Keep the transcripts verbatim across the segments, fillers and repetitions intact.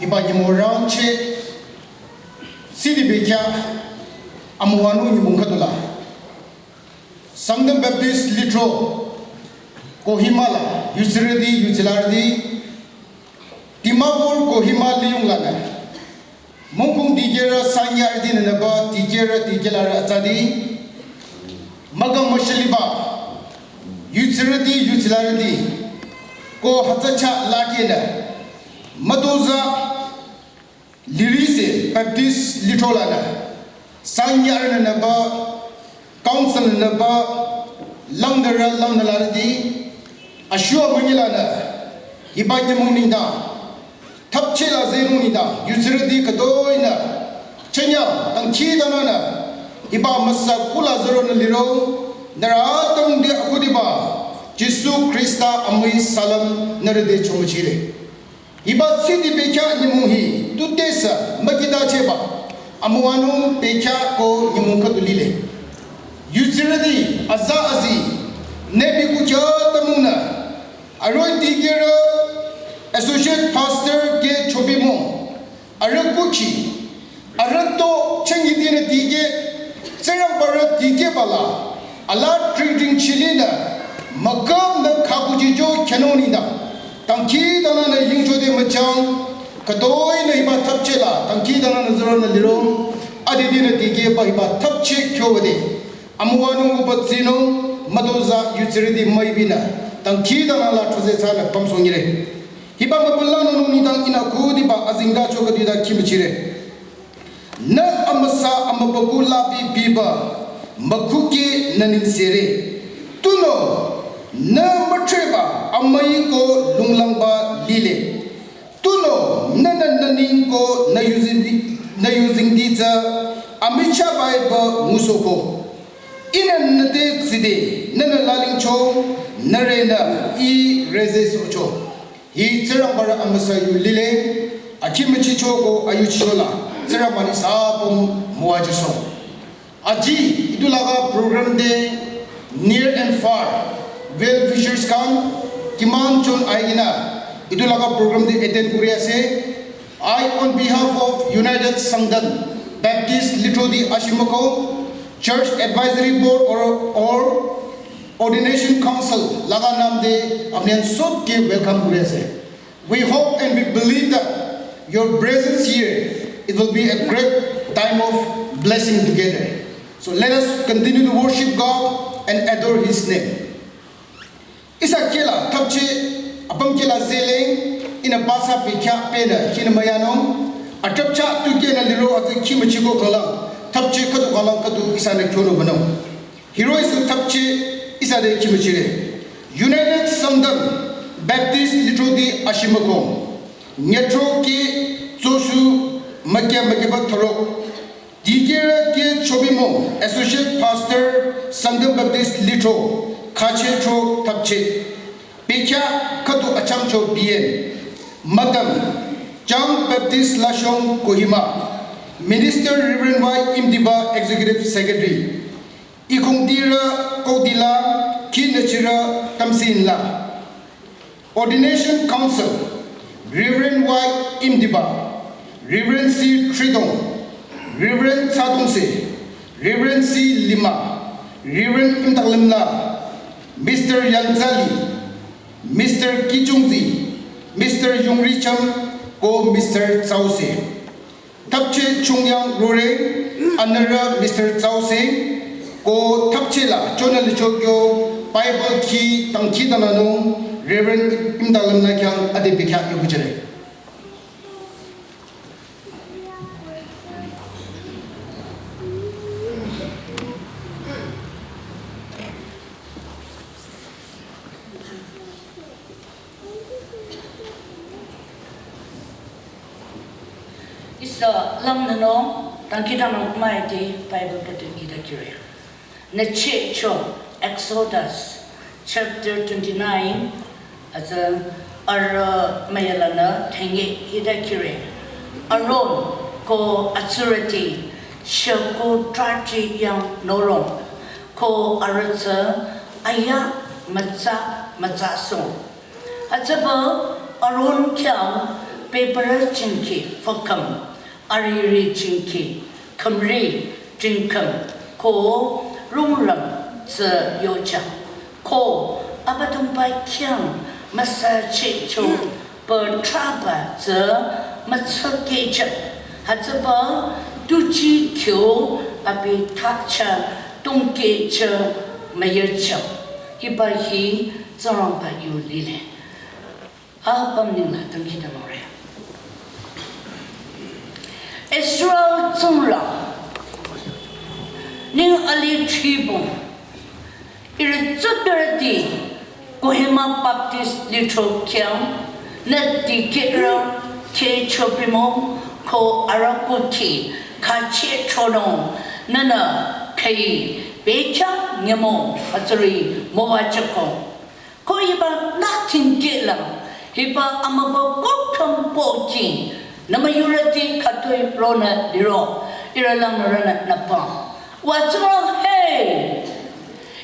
Hiba nyümong rangcheh, sidi bekhyah, amüwanung nyümong khüdula Sangtam Baptist Lithro, Kohima la, yudsirüti, yudsilarüti, Dimapur Kohima liyung lanü, mungkung dikehrü sanyarüti nünüba dikehrü dikehlarü atsati, mükang müshiliba, yudsirüti, yudsilarüti, ko hütsü chah lakehnü, mütozah, lirise Baptist Lithro lanü, sanyarü nünüba, council nünüba, langdara langdalarüti, ashua münyi lanü, hiba nyümong nengdang, thapcheh la zehnung nengdang, yudsirüti khütoinü, chanyang, dangkhidangnangnü, hiba amüsa kula zeronü liro, nührü atümungde akhudiba, Jisu Khrista amüi salam nührü te chomüchire. Hiba sidi bekhyah nyümong hi, tutesü, mükihtachehba, amüwanung bekhyah ko nyümong khüdu lile. Yudsirüti, aza azi, nübi kukya atümungnü, arüh dikehrü, Associate Pastor K Chobimong, arüh kukhi, arüh to chengidinü dikeh, Tsingrangbarü dikehba la, ala tringtring chilinü, mükümnü khakujijo khenung nengdang, dangkhidangnangnü yingchode müchang, khütoinü hiba thapcheh la, dangkhidangnangnü zeronü liro, adidinü dikehba hiba thapcheh kyobade, amüwanung uba tsinung, mütozah yudsirüti müibinü, dangkhidangnang la throze thsanü pümsohnyire. Hiba mübülanung nengdang ihnü akhudiba azengtacho khüdu ta khimüchire. Nü amüsa amübükuh labi biba, mükhuki nü nengsere. Tunüo, nü mütreba amüi ko lunglangba lile. Tunüo, nünü nü neng ko nü yuzeng di, nü yuzeng di tsü, amichahba-i ba ngusohko. Ihnü nü te tside, nünü lalingcho, nührünü ih rezehsohcho. Hi Tsingrangbarü amüsa yu lile, akhimüchicho ko ayuchicho la, Tsingrangba-nü ihsa apüm müwajüsoh. Aji, itu laga program te near and far, well wishers khan, kiman jon ahinü, itu laga program te attend kuri ase. I, on behalf of United Sangtam Baptist Lithro-di Ashimako, Church Advisory Board or, or Ordination Council, laga naam te apni khan sobke welcome kuri ase. We hope and we believe that your presence here, it will be a great time of blessing together. So let us continue to worship God and adore His name. Ihsa kihla thapcheh, apüm kihla zehle, ihnü basa bekhyah pehnü khinü müyanung, athapchah tukehnü liro atsü khimüchiko khalang, thapcheh khüdu khalang khüdu ihsanü kyonü banung. Hiroh-i sü thapcheh ihsa te khimüchire. United Sangtam Baptist Lithro-di Ashimako, nyüthro kih tsoshu mükya mükyaba thorok, dikehrü kih Chobimong, Associate Pastor, Sangtam Baptist Lithro, khacheh thro thapcheh. Bekhyah khüdu achangcho biyen. Madam, Chang Baptist Lashong Kohima. Minister Reverend Y Imdiba, Executive Secretary. Ikongdirü Kodila, Kinachira Tamsinla. Ordination Council, Reverend Y Imdiba, Reverend C Tridong, Reverend Tsadongse, Reverend C Lima, Reverend Imtaklemla, Mister Yangzali, Mister Kichungzi, Mister Yungricham, ko Mister Tsause. Thapcheh chungyang rore, anüra Mister Tsause, ko thapcheh la, chonü lichokyo, Bible khi, tangkhi tananung, Reverend Imdalam na khyang ade bekhyah yokujere. Ihsa langnünung, tangkhi tanung mai te Bible khüdu ngita kire. Nüchehcho, Exodus chapter twenty-nine, atsü arüh müyalanü thenge hita kire. Aaron ko atsurüti shükuh trahchi yang norong ko arüh tsü aya mütsa mütsa song. Atsüba Aaron khyang Bebürü jingki füküm, ariri jingki, khümri, jingkhüm, ko rungrüm tsü yochang. Ko Abüdongba khyang müsachicho pü trahba tsü mütsükehjang. Hütsüba tuji kyo abi thsacha tongkehjang müyejang. Hiba hi Tsingrangba yu lile. Apüm ninglang dangkhidangnangre. Israel Tsingrang, ning alih thribong, ihrü tsütpürüti, Kohima Baptist lithro khyang, nü dikehrü khehcho bimong, ko arüh kukhi, khachehchonung, nünü khüi, bekhyah nyümong, hütsüri müwajüko. Ko hiba nü thingkehlang, hiba amübükuh khümpoki, nü müyurüti khütoi ronü liro, ihrü langnürünü nüpang. Wa Tsingrang he,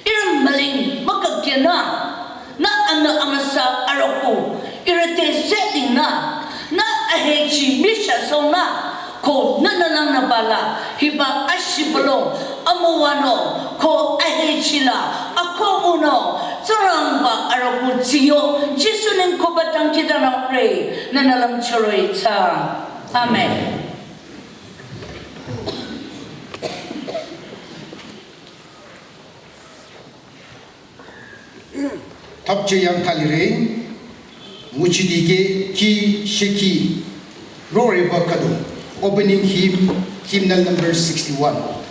ihrü müling mükakyanü, nü anü amüsa arüku, ihrü te setingnü, nü ahechi mishasohnü, ko nünü langnübala, hiba ashibülung, amüwanung, ko ahechila, akohbunung, Tsingrangba arüku tsiyo, Jisu neng koba dangkhidangnangre, nünü lümchoroi tsü. Amen. Thapche yang thalire, nguchi dikeh, ki sheki, roreba khüdu, opening hymn, hymnal number sixty-one.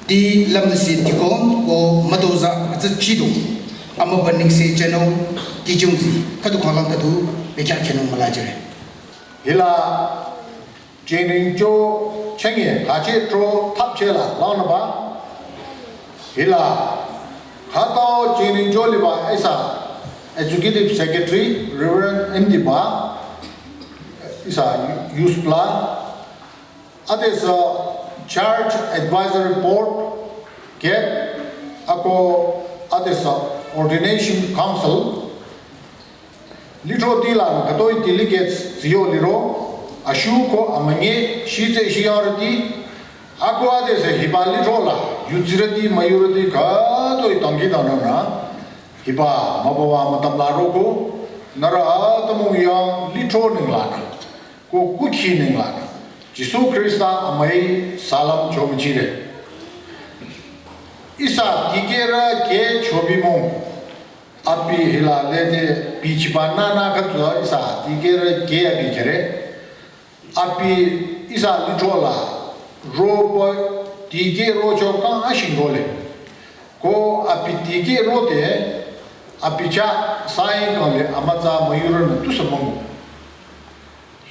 Ti lamnüsi tikon ko madoza atsü chidong. Amaba ningse channel ti jungzi. Khüdu khanglang khüdu bekya khenung mülajire. Hila Jingringcho chenge khache tro thapche la langnaba. Hila khatao Jingringcho liba isa Executive Secretary Reverend M D ba isa Youth Plan. Adesü Church Advisory Board, CAB, ako adesü Ordination Council, lithroti la khütoi delegates ziyo liro, ashuko amanye shitse shiyarüti, ako adesü hiba lithro la, yudsirüti mayurüti khütoi tangki danana, hiba mabawa matamla roko, nührü atümung yang lithro ningla na. Ko kukhi ningla. Jisu Krista amai salam chomchire. Isa dikehrü ke chobimung. Abi hila lede bichiba nana khüdu isa dikehrü ke abi kere. Abi isa lithro la robo dikehro cho kang ashing role. Ko abi dikehro te abi cha sai kang le amatsa mayurünü tusü mung.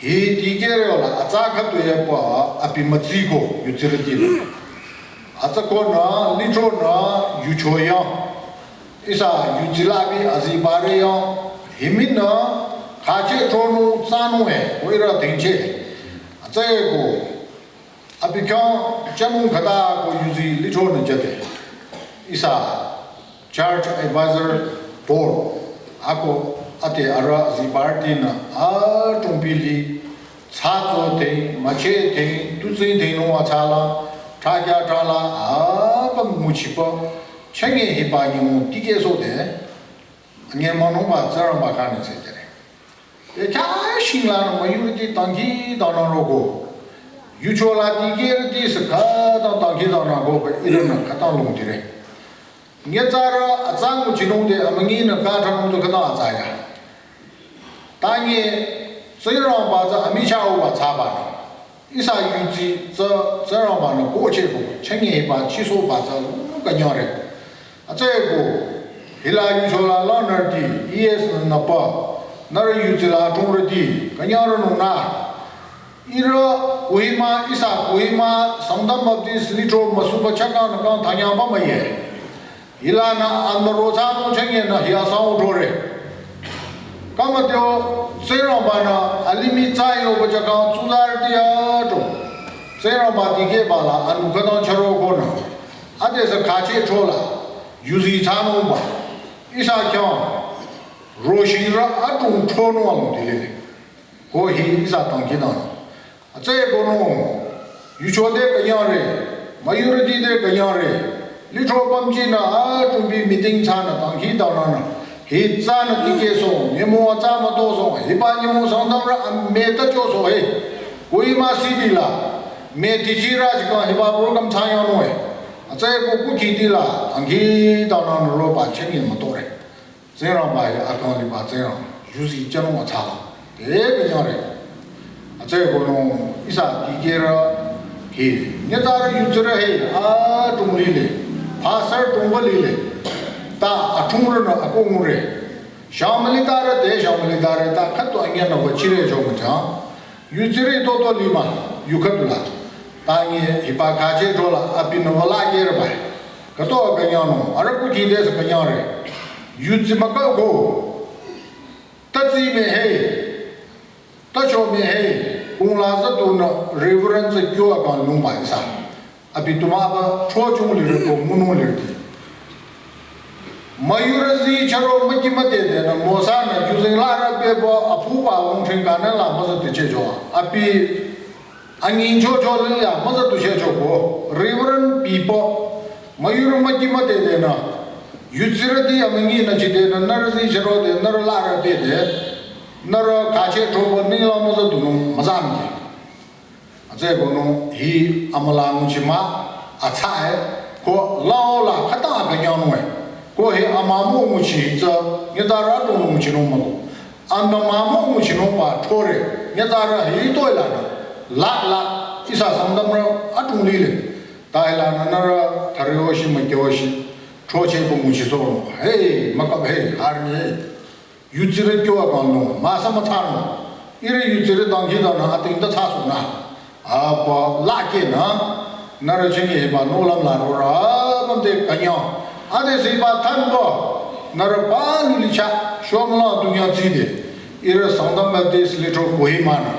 Hi dikehro la atsa khüdu ye pa abi matsiko yudsirüti la. Atsa ko na lithro na yucho yang. Isa yudsi la abi azi bare yang. Himinü khache tronung tsanung e ko ira dingche. Atsa ye ko abi khyang chanung khüta ko yudsi lithro nü jate. Isa Church Advisor Board, ako ate arüh zi party nü atümung pili, tsatso te, mache te, tutsi te nung atsala, thakya thala, apa nguchipa, chenge hiba nyimu dikehso de, nye manungba Tsingrangba kani se tere. Te kya shingla nü mayurüti tangki dana roko. Yucho la dikehrüti se khüta tangki dana roko, ihrünü khüta lungdire. Nyitsarü atsa nguchinung de amünyinü khatranung de khüta atsa ya. Tanyi Tsingrangba tsü amichahba tsaba. Isa yudsi tsü Tsingrangba nü kocheko, chenge hiba chisoba tsü kanyare. Atsa ye ko, hila yucho la langnürüti, E S nü napa, nührü yudsi la atungrüti, kanyare nung na. Ihrü Kohima, isa Kohima, Sangtam Baptist lithro müsuba chaka nü kang thanyaba maye. Hila nü anü ro tsanung chenge nü hiya sang uthore. Kama teo, Tsingrangba nü alimih tsa yoba chaka tsuzarüti ato. Tsingrangba dikehba la anu khütang charo ko nü. Adesü khache tro la, yudsi tsanungba. Isa khyang, roshingrü atung tronung ang dilile. Ko hi isa tangki dana. Atsa ye ko nung, yucho de kanyare, mayurüti de kanyare, lithro pamchi nü atümung bi meeting tsanü tangki dana nü. Hi tsanü dikehso, nyümong atsa mütoso, hiba nyümong Sangtamrü ame ta choso he. Kohima city la, me tichirü chika hiba program tsayang nung he. Atsa ye ko kukhi ti la, tangki dana nü roba chenge mütore. Tsingrangba hi akang liba Tsingrang, yudsi chanung atsala. Te kanyare. Atsa ye ko nung isa dikehrü hi, nyitsarü yudsirü hi, atümung lile, pastor tümungba lile, ta atungrünü akongre. Shangmüli tare te, shangmüli tare ta, khütu anyi nü wachire cho mücha. Yudsirü toto lima, yu khüdu la. Tanyi hiba khache tro la, abinü wala kere bai. Khütu kanyanung, arüh kukhi desü kanyare. Yudsi maka ko. Tatsi me he. Tacho me he. Kung la za tu nü Reverend za kyo akang nung bai sa. Abi tumaba tro chung lirü ko ngunung lirüti. Mayurü zi charo müki müdede nü Mosa nü yuzeng la rü bebo apuba wung ching kanü la müza tu che jo. Abi anyi cho cho lila müza tu che jo ko. Reverend bipo. Mayurü müki müdede nü. Yudsirüti amünyi nü chide nü nührü zi charo de nührü la rü bede. Nührü khache tro bo ningla müza tu nung müza mki. Atsa ye ko nung hi amüla nguchi mah, atsa e, ko lao la khüta kanyanung e. Ko hi amümo nguchi tsü, nyitsarü atung nguchinung mah ko. Amümo nguchinungba tore, nyitsarü hi toi la nü, lak lak, isa Sangtamrü atung lile. Ta hila nü nührü thariyoshi mükyoshi, throcheh pü nguchisohnung. Hey, mükap hey, harni hey. Yutsirü kyo akang nung, müsa mütsanung. Ihrü yutsirü dangkhidangnang ating ta thsasohnü. Apa lakhenü, nührü chingi hiba nohlüm la rorü, apüm te künyang. Adesü hiba thanba, nührü palu licha, shomla dünya tside. Ihrü Sangtam Baptist Lithro Kohima nü.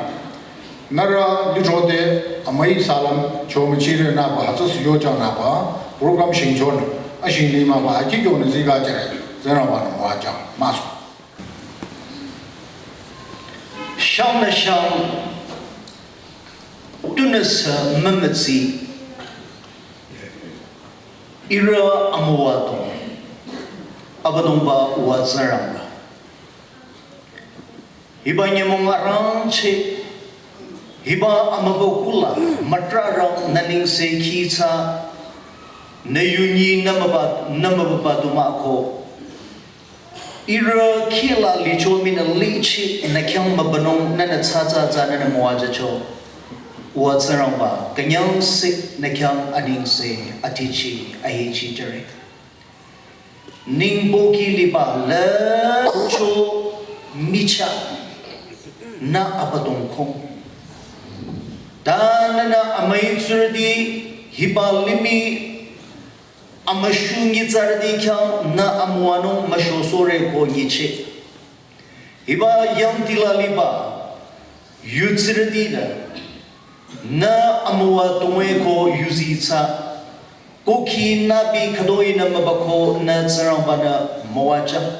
Nührü lithro te amüi salam chomüchire nü ba hütsüsü yochang nü ba program shingchonü. Ashing lima ba akikyo nü zika jere. Zena ba nü müwajang. Müso. Shangnü shang tunüsü mümütsi. Ihrü amüwa dong. Abüdongba Uwa Tsingrangba. Hiba nyümong arangcheh, hiba amübükuh la, mütrarang nü nengse khitsa, nü yunyi nü müba, nü mübüba du mah ko. Ihrü khila licho minü lichi, nü khyang mübünung nünü tsa tsa tsa nünü müwajücho. Uwa Tsingrangba, künyangse nü khyang anengse, atichi, ahichi jere. Ningbo ki liba lücho micha nü abüdong kong. Ta nünü amüi tsurüti hiba limih amüshu nyitsarüti khyang nü amüwanung müshosohre ko nyicheh. Hiba yangdi la liba yutsirüti nü nü amüwa dongwe ko yuzi tsa. Ko khi nü bi khütoi nü mübüko nü Tsingrangba nü müwajang.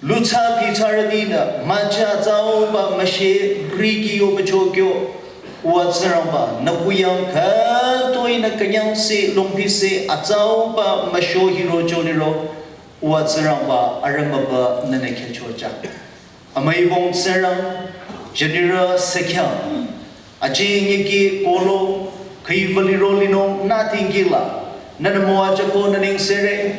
Lutsa pitsarüti nü müja tsauba müshe riki yobacho kyo. Uwa Tsingrangba nü kuyang khütoi nü künyangse longpise atsauba müsho hirocho liro. Uwa Tsingrangba arümüba nünü khyüchojang. Amüibong Tsingrang, jünirü sükhyang, aji nyiki kolo, khüi vüliro linung nü tingki la, nünü müwajüko nü nengsere,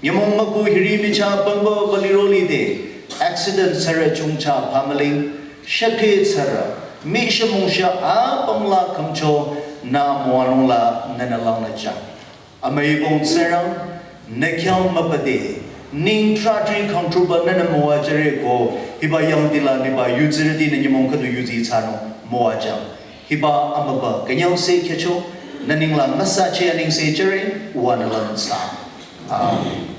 nyümong müku hiri micha pangbo vüliro lide, accident sürü chungcha pamaling, shakhe sürü, mi shimungsha apüm la khümcho, nü müwanung la nünü langnüjang. Amüibong Tsingrang, nü khyang mübüde, ning trajri khangtruba nünü müwajüre ko, hiba yangdi la liba yutsirüti nü nyümong khüdu yuzi tsanung müwajang. Hiba amüba künyangse khyücho, nü nengla müsache anengse jere, uwa nü lansa. Amen.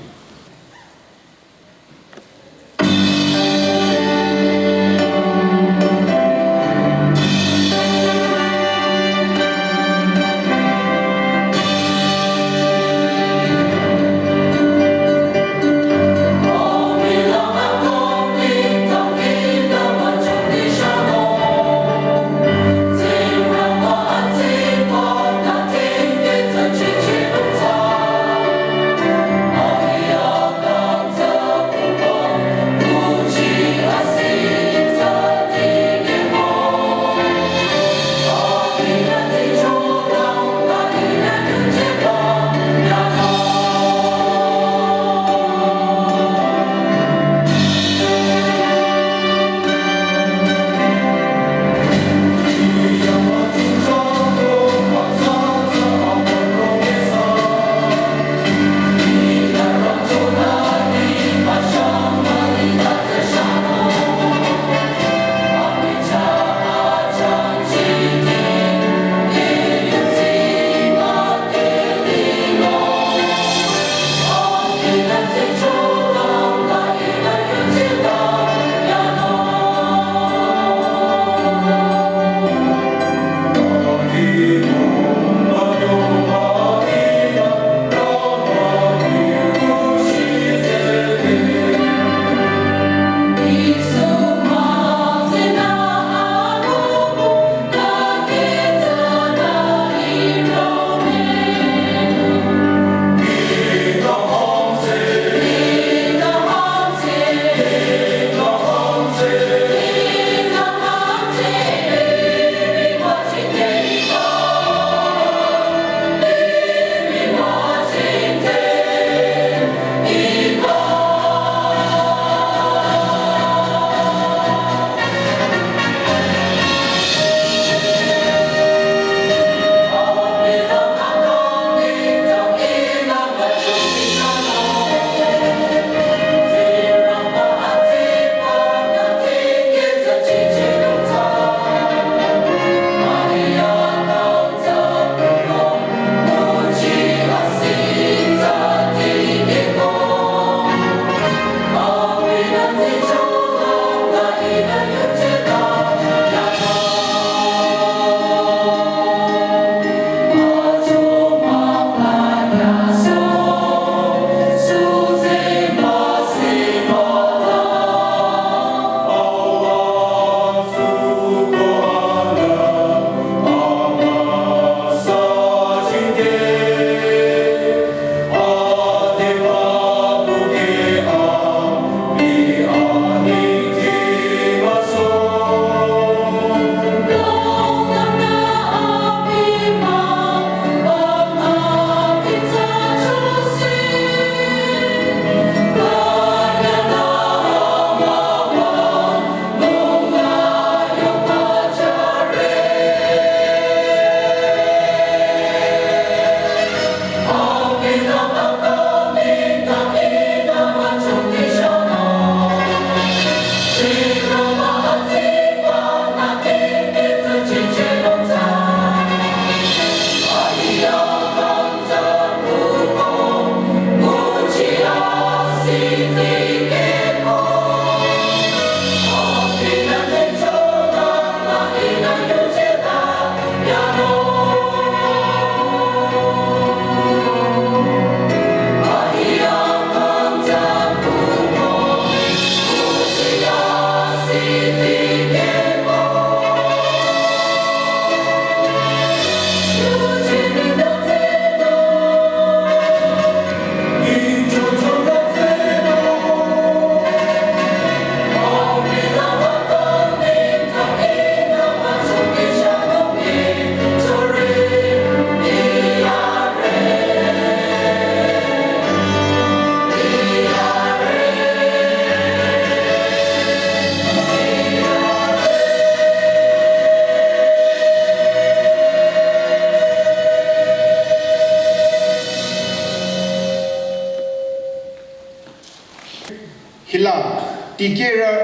Dikehrü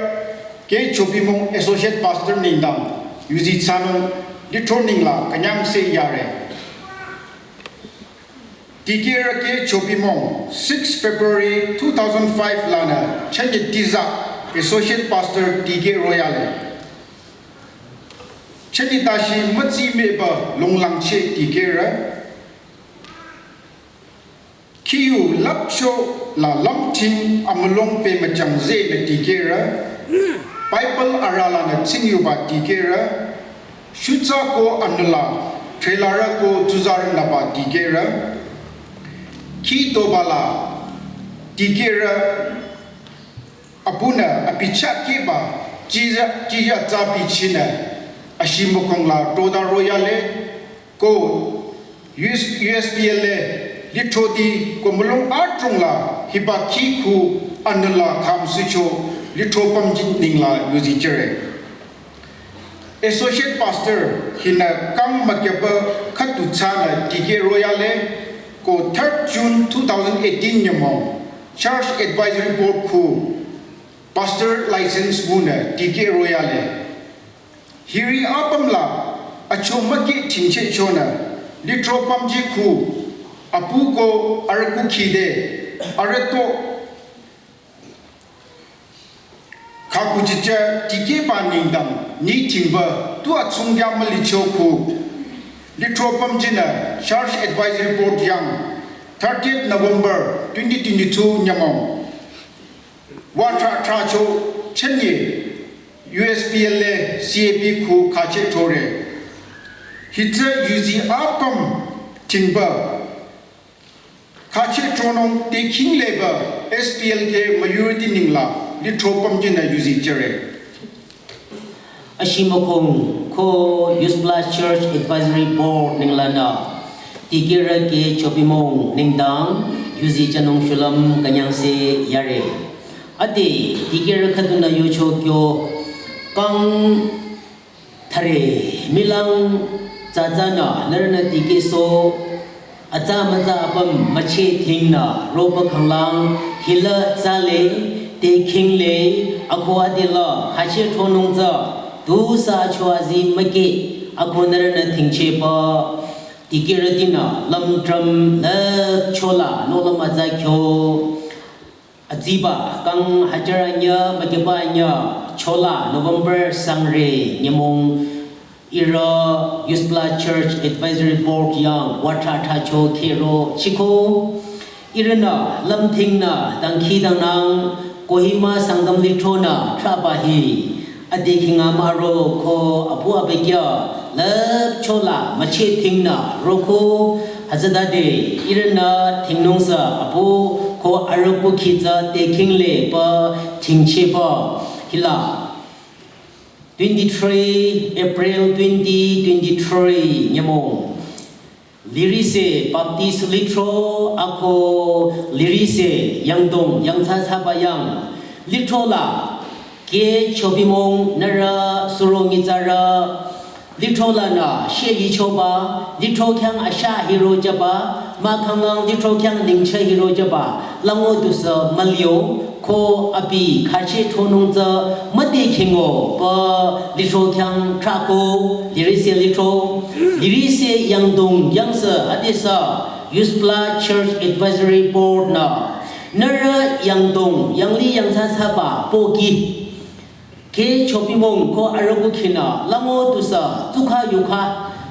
K Chobimong Associate Pastor nengdang yuzi thsanung lithro nengla künyangse yare. Dikehrü K Chobimong, six February two thousand five lanü chünye tiza Associate Pastor dikehro yale. Chünye tashi mütsi meba longlangcheh dikehrü. Khiyu lapcho la lamthing amülong pemüchang zeh nü dikehrü. Bible arüh lanü tsingyuba dikehrü. Shutsa ko anüla, threlarü ko tsuzarü nüba dikehrü. Khi tobala dikehrü. Abinü abi chah kehba, jija, jija tsa bichinü, ashimükong la toda royale, ko U S, U S P L A, lithroti, ko mülung adrong la, hiba khi khu, anüla kham sucho, lithro pamjin nengla yuzi jüre. Associate Pastor hinü kang mükeba khüdu thsanü dikehro yale, ko third June two thousand eighteen nyümong, Church Advisory Board khu Pastor License wünü dikehro yale. Hiri apüm la, acho müke thingcheh chonü, lithro pamji khu, apu ko arüh kukhide, arüh to, khaku chicha dikehba nengdang, ni thingba, tu atsungya mülicho khu. Lithro pamjinü, Church Advisory Board yang, thirtieth November twenty twenty-two nyümong. Wa thra thra cho chünye, U S P L A C A B khu khacheh thore. Hitsü yuzi apüm thingba. Khacheh thronung te khingleba S P L K majority nengla lithro pamjinü yuzi jüre. Ashimükong ko U S P L A Church Advisory Board nenglanü dikehrü K Chobimong nengdang yuzi jünung shulüm künyangse yare. Ade dikehrü khüdunü yucho kyo kang thare milang tsatsanü nührünü dikehso atsa mütsa apüm mücheh thingnü roba khanglang hila tsale te khingle ako adela khacheh thronung tsü tusü acho azi müke ako nührünü thingchehba dikehrütinü lümtrüm lüpchola nohlüm atsa kyo. Aziba kang hajar anyü mükeba anyü chola November sangre nyümong ihrü U S P L A Church Advisory Board yang wa thra thra cho khehro chiko. Ihrünü lümthingnü dangkhidangnang Kohima Sangtam lithronü thraba hi. Ade khinga maro ko apu abekya lüpchola mücheh thingnü roko hütsütade ihrünü thingnung sü apu ko arüh kukhi tsü te khingle pü thingchehba hila. Twenty-three April twenty twenty-three nyümong. Lirise Baptist lithro ako lirise yangdong yangthsa thsaba yang lithro la K Chobimong nührü suro nyitsarü lithro lanü sheli choba lithro khyang asha hiro jüba mahkhanglang lithro khyang ningcheh hiro jüba lango tusü mülio ko abi khacheh thronung tsü müde khingo pü lithro khyang thrako lirise lithro lirise yangdong yangsü adesü U S P L A Church Advisory Board nü nührü yangdong yangli yangthsa thsaba pohki K Chobimong ko arüh kukhinü lango tusü tsukha yukha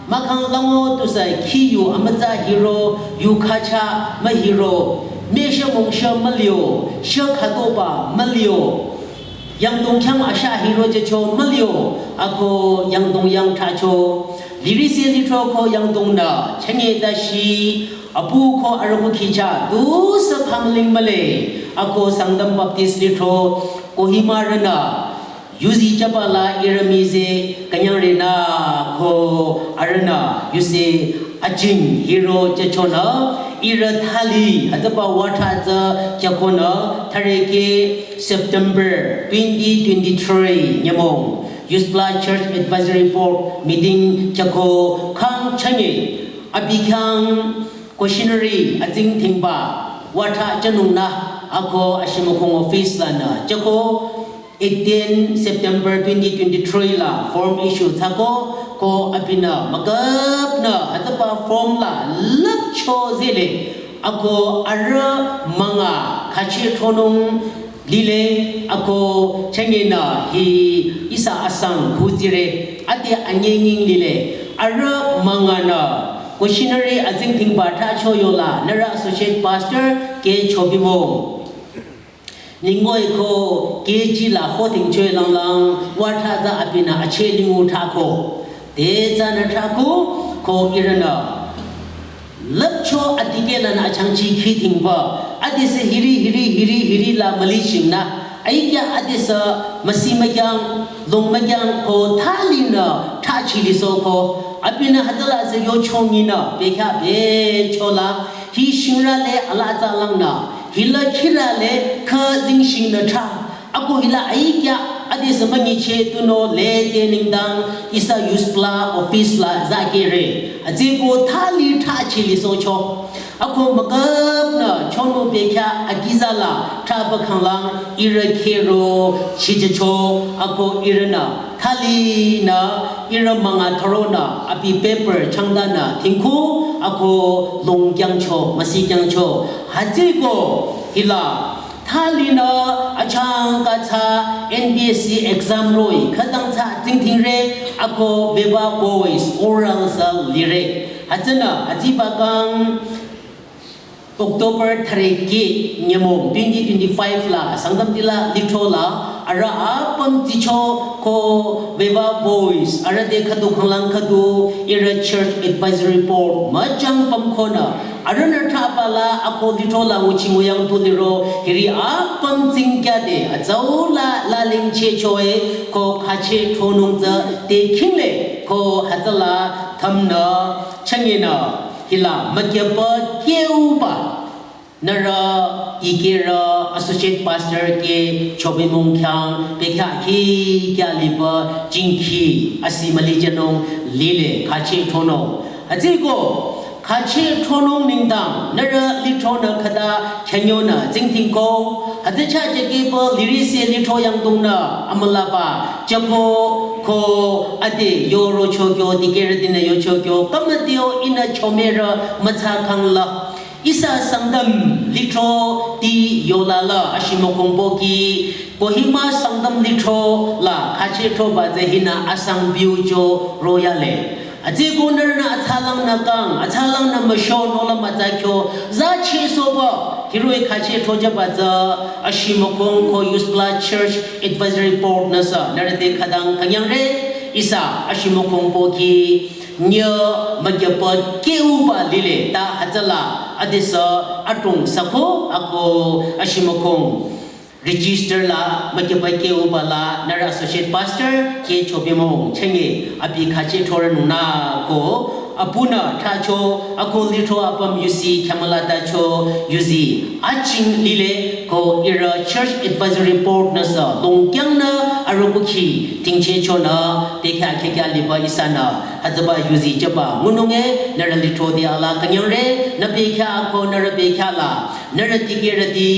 mahkhang lango tusü khi yu amütsa hiro yukha cha mühiro mesha mongsha mülio sha khatoba mülio yangdong khyang asha hiro jücho mülio ako yangdong yang thracho lirise lithro ko yangdong nü chünye tashi apu ko arüh kukhi cha tusü khangling mühle ako Sangtam Baptist lithro Kohima rünü yuzi jüba la ihrü mize künyangre nü ko arühnü yuse ajing hiro jüchonü ihrü thali hütsüba wa thra tsü kyakonü thare ke September twenty twenty-three nyümong U S P L A Church Advisory Board meeting kyako khang chünye abi khyang questionnaire atsing thingba wa thra jünung nü ako ashimükong office lanü jüko eighteen September twenty twenty-three la form issue thsako, ko abinü müküpnü hütsüba form la lüpcho zele, ako arüh münga khachi thronung lile, ako chünyenü hi ihsa asang khuzire, ade anyenging lile, arüh münganü questionnaire azengdhingba thracho yola, nührü associate pastor K Chobimong. Ningoi ko K G la ho tingchoi langlang, wa thraza abinü ache lingu thrako. Te tsünü thrako, ko ihrünü lüpcho adikehlanü achangchi khidhingba, adesü hiri, hiri, hiri, hiri la mülishingnü, aikya adesü müsi mükyang, lung mükyang ko thalinü thrachi liso ko, abinü hütsüla sü yochonginü, bekhyah bechola, hi shingrü le ala atsa langnü, hila khirü le khüzing shingnü thra, ako hila aikya adesü münyicheh tunüo lede nengdang ihsa U S B la office la zakehre. Atsüko thali thrachi lisohcho. Ako müküpnü chonu bekhyah akizala thraba khanglang ihrü khehro chijecho. Ako ihrünü thalinü ihrü münga thoronü abi paper changdanü dhingko ako lung kyangcho, müsi kyangcho. Hütsüko hila thalinü achangka tsü N P S C exam roh-i khütang tsü tsingdhingre, ako Viva Voice oral sü lire. Hütsünü aziba kang October thüre kih nyümong twenty twenty-five la Sangtamti la lithro la arüh apüm tsicho ko Viva Voice arüh te khüdu khanglang khüdu ihrü Church Advisory Board müchang pümkonü arühnü thraba la ako lithro la nguchi nguyang tu liro hiri apüm tsingkyade atsau la lalingchehchoe ko khachi thronung tsü te khingle ko hütsüla thümnü chünyenü hila mükyüpa keuba nührü dikehrü Associate Pastor K Chobimong khyang bekhyah hi kya liba jingkhi asi müli jünung lile khachi thronung. Hütsüko khachi thronung nengdang nührü lithronü khüta khyünyonü tsingdhingko. Hütsü chah jekehba lirise lithro yangdongnü amülaba jüko ko ade yorocho kyo dikehrütinü yocho kyo kümüdeo ihnü chomerü mütsa khangla. Ihsa Sangtam lithroti yolala ashimükongbo ki Kohima Sangtam lithro la khachi throba tsü hinü asang biucho royale. Atsüko nührünü atsalangnü kang, atsalangnü müsho nola mütsakyo, za chesoba, hiroh-i khachi throjüba tsü ashimükong ko U S B la Church Advisory Board nüsü nührü te khütang künyangre, ihsa ashimükongbo ki nyü mükyüpa keuba lile ta hütsüla adesü adrong sako ako ashimükong register la mükyüpa keuba la nührü Associate Pastor K Chobimong chünye abi khachi thorünungnü ko apunü thracho ako lithro apüm yusi khyamülatacho yuzi aching lile ko ihrü Church Advisory Board nüsü longkyangnü arüh kukhi tingchehchonü bekhyah khyakya liba ihsanü hütsüba yuzi jüba ngununge nührü lithroti ala künyangre nü bekhyah ko nührü bekhyah la nührü dikehrüti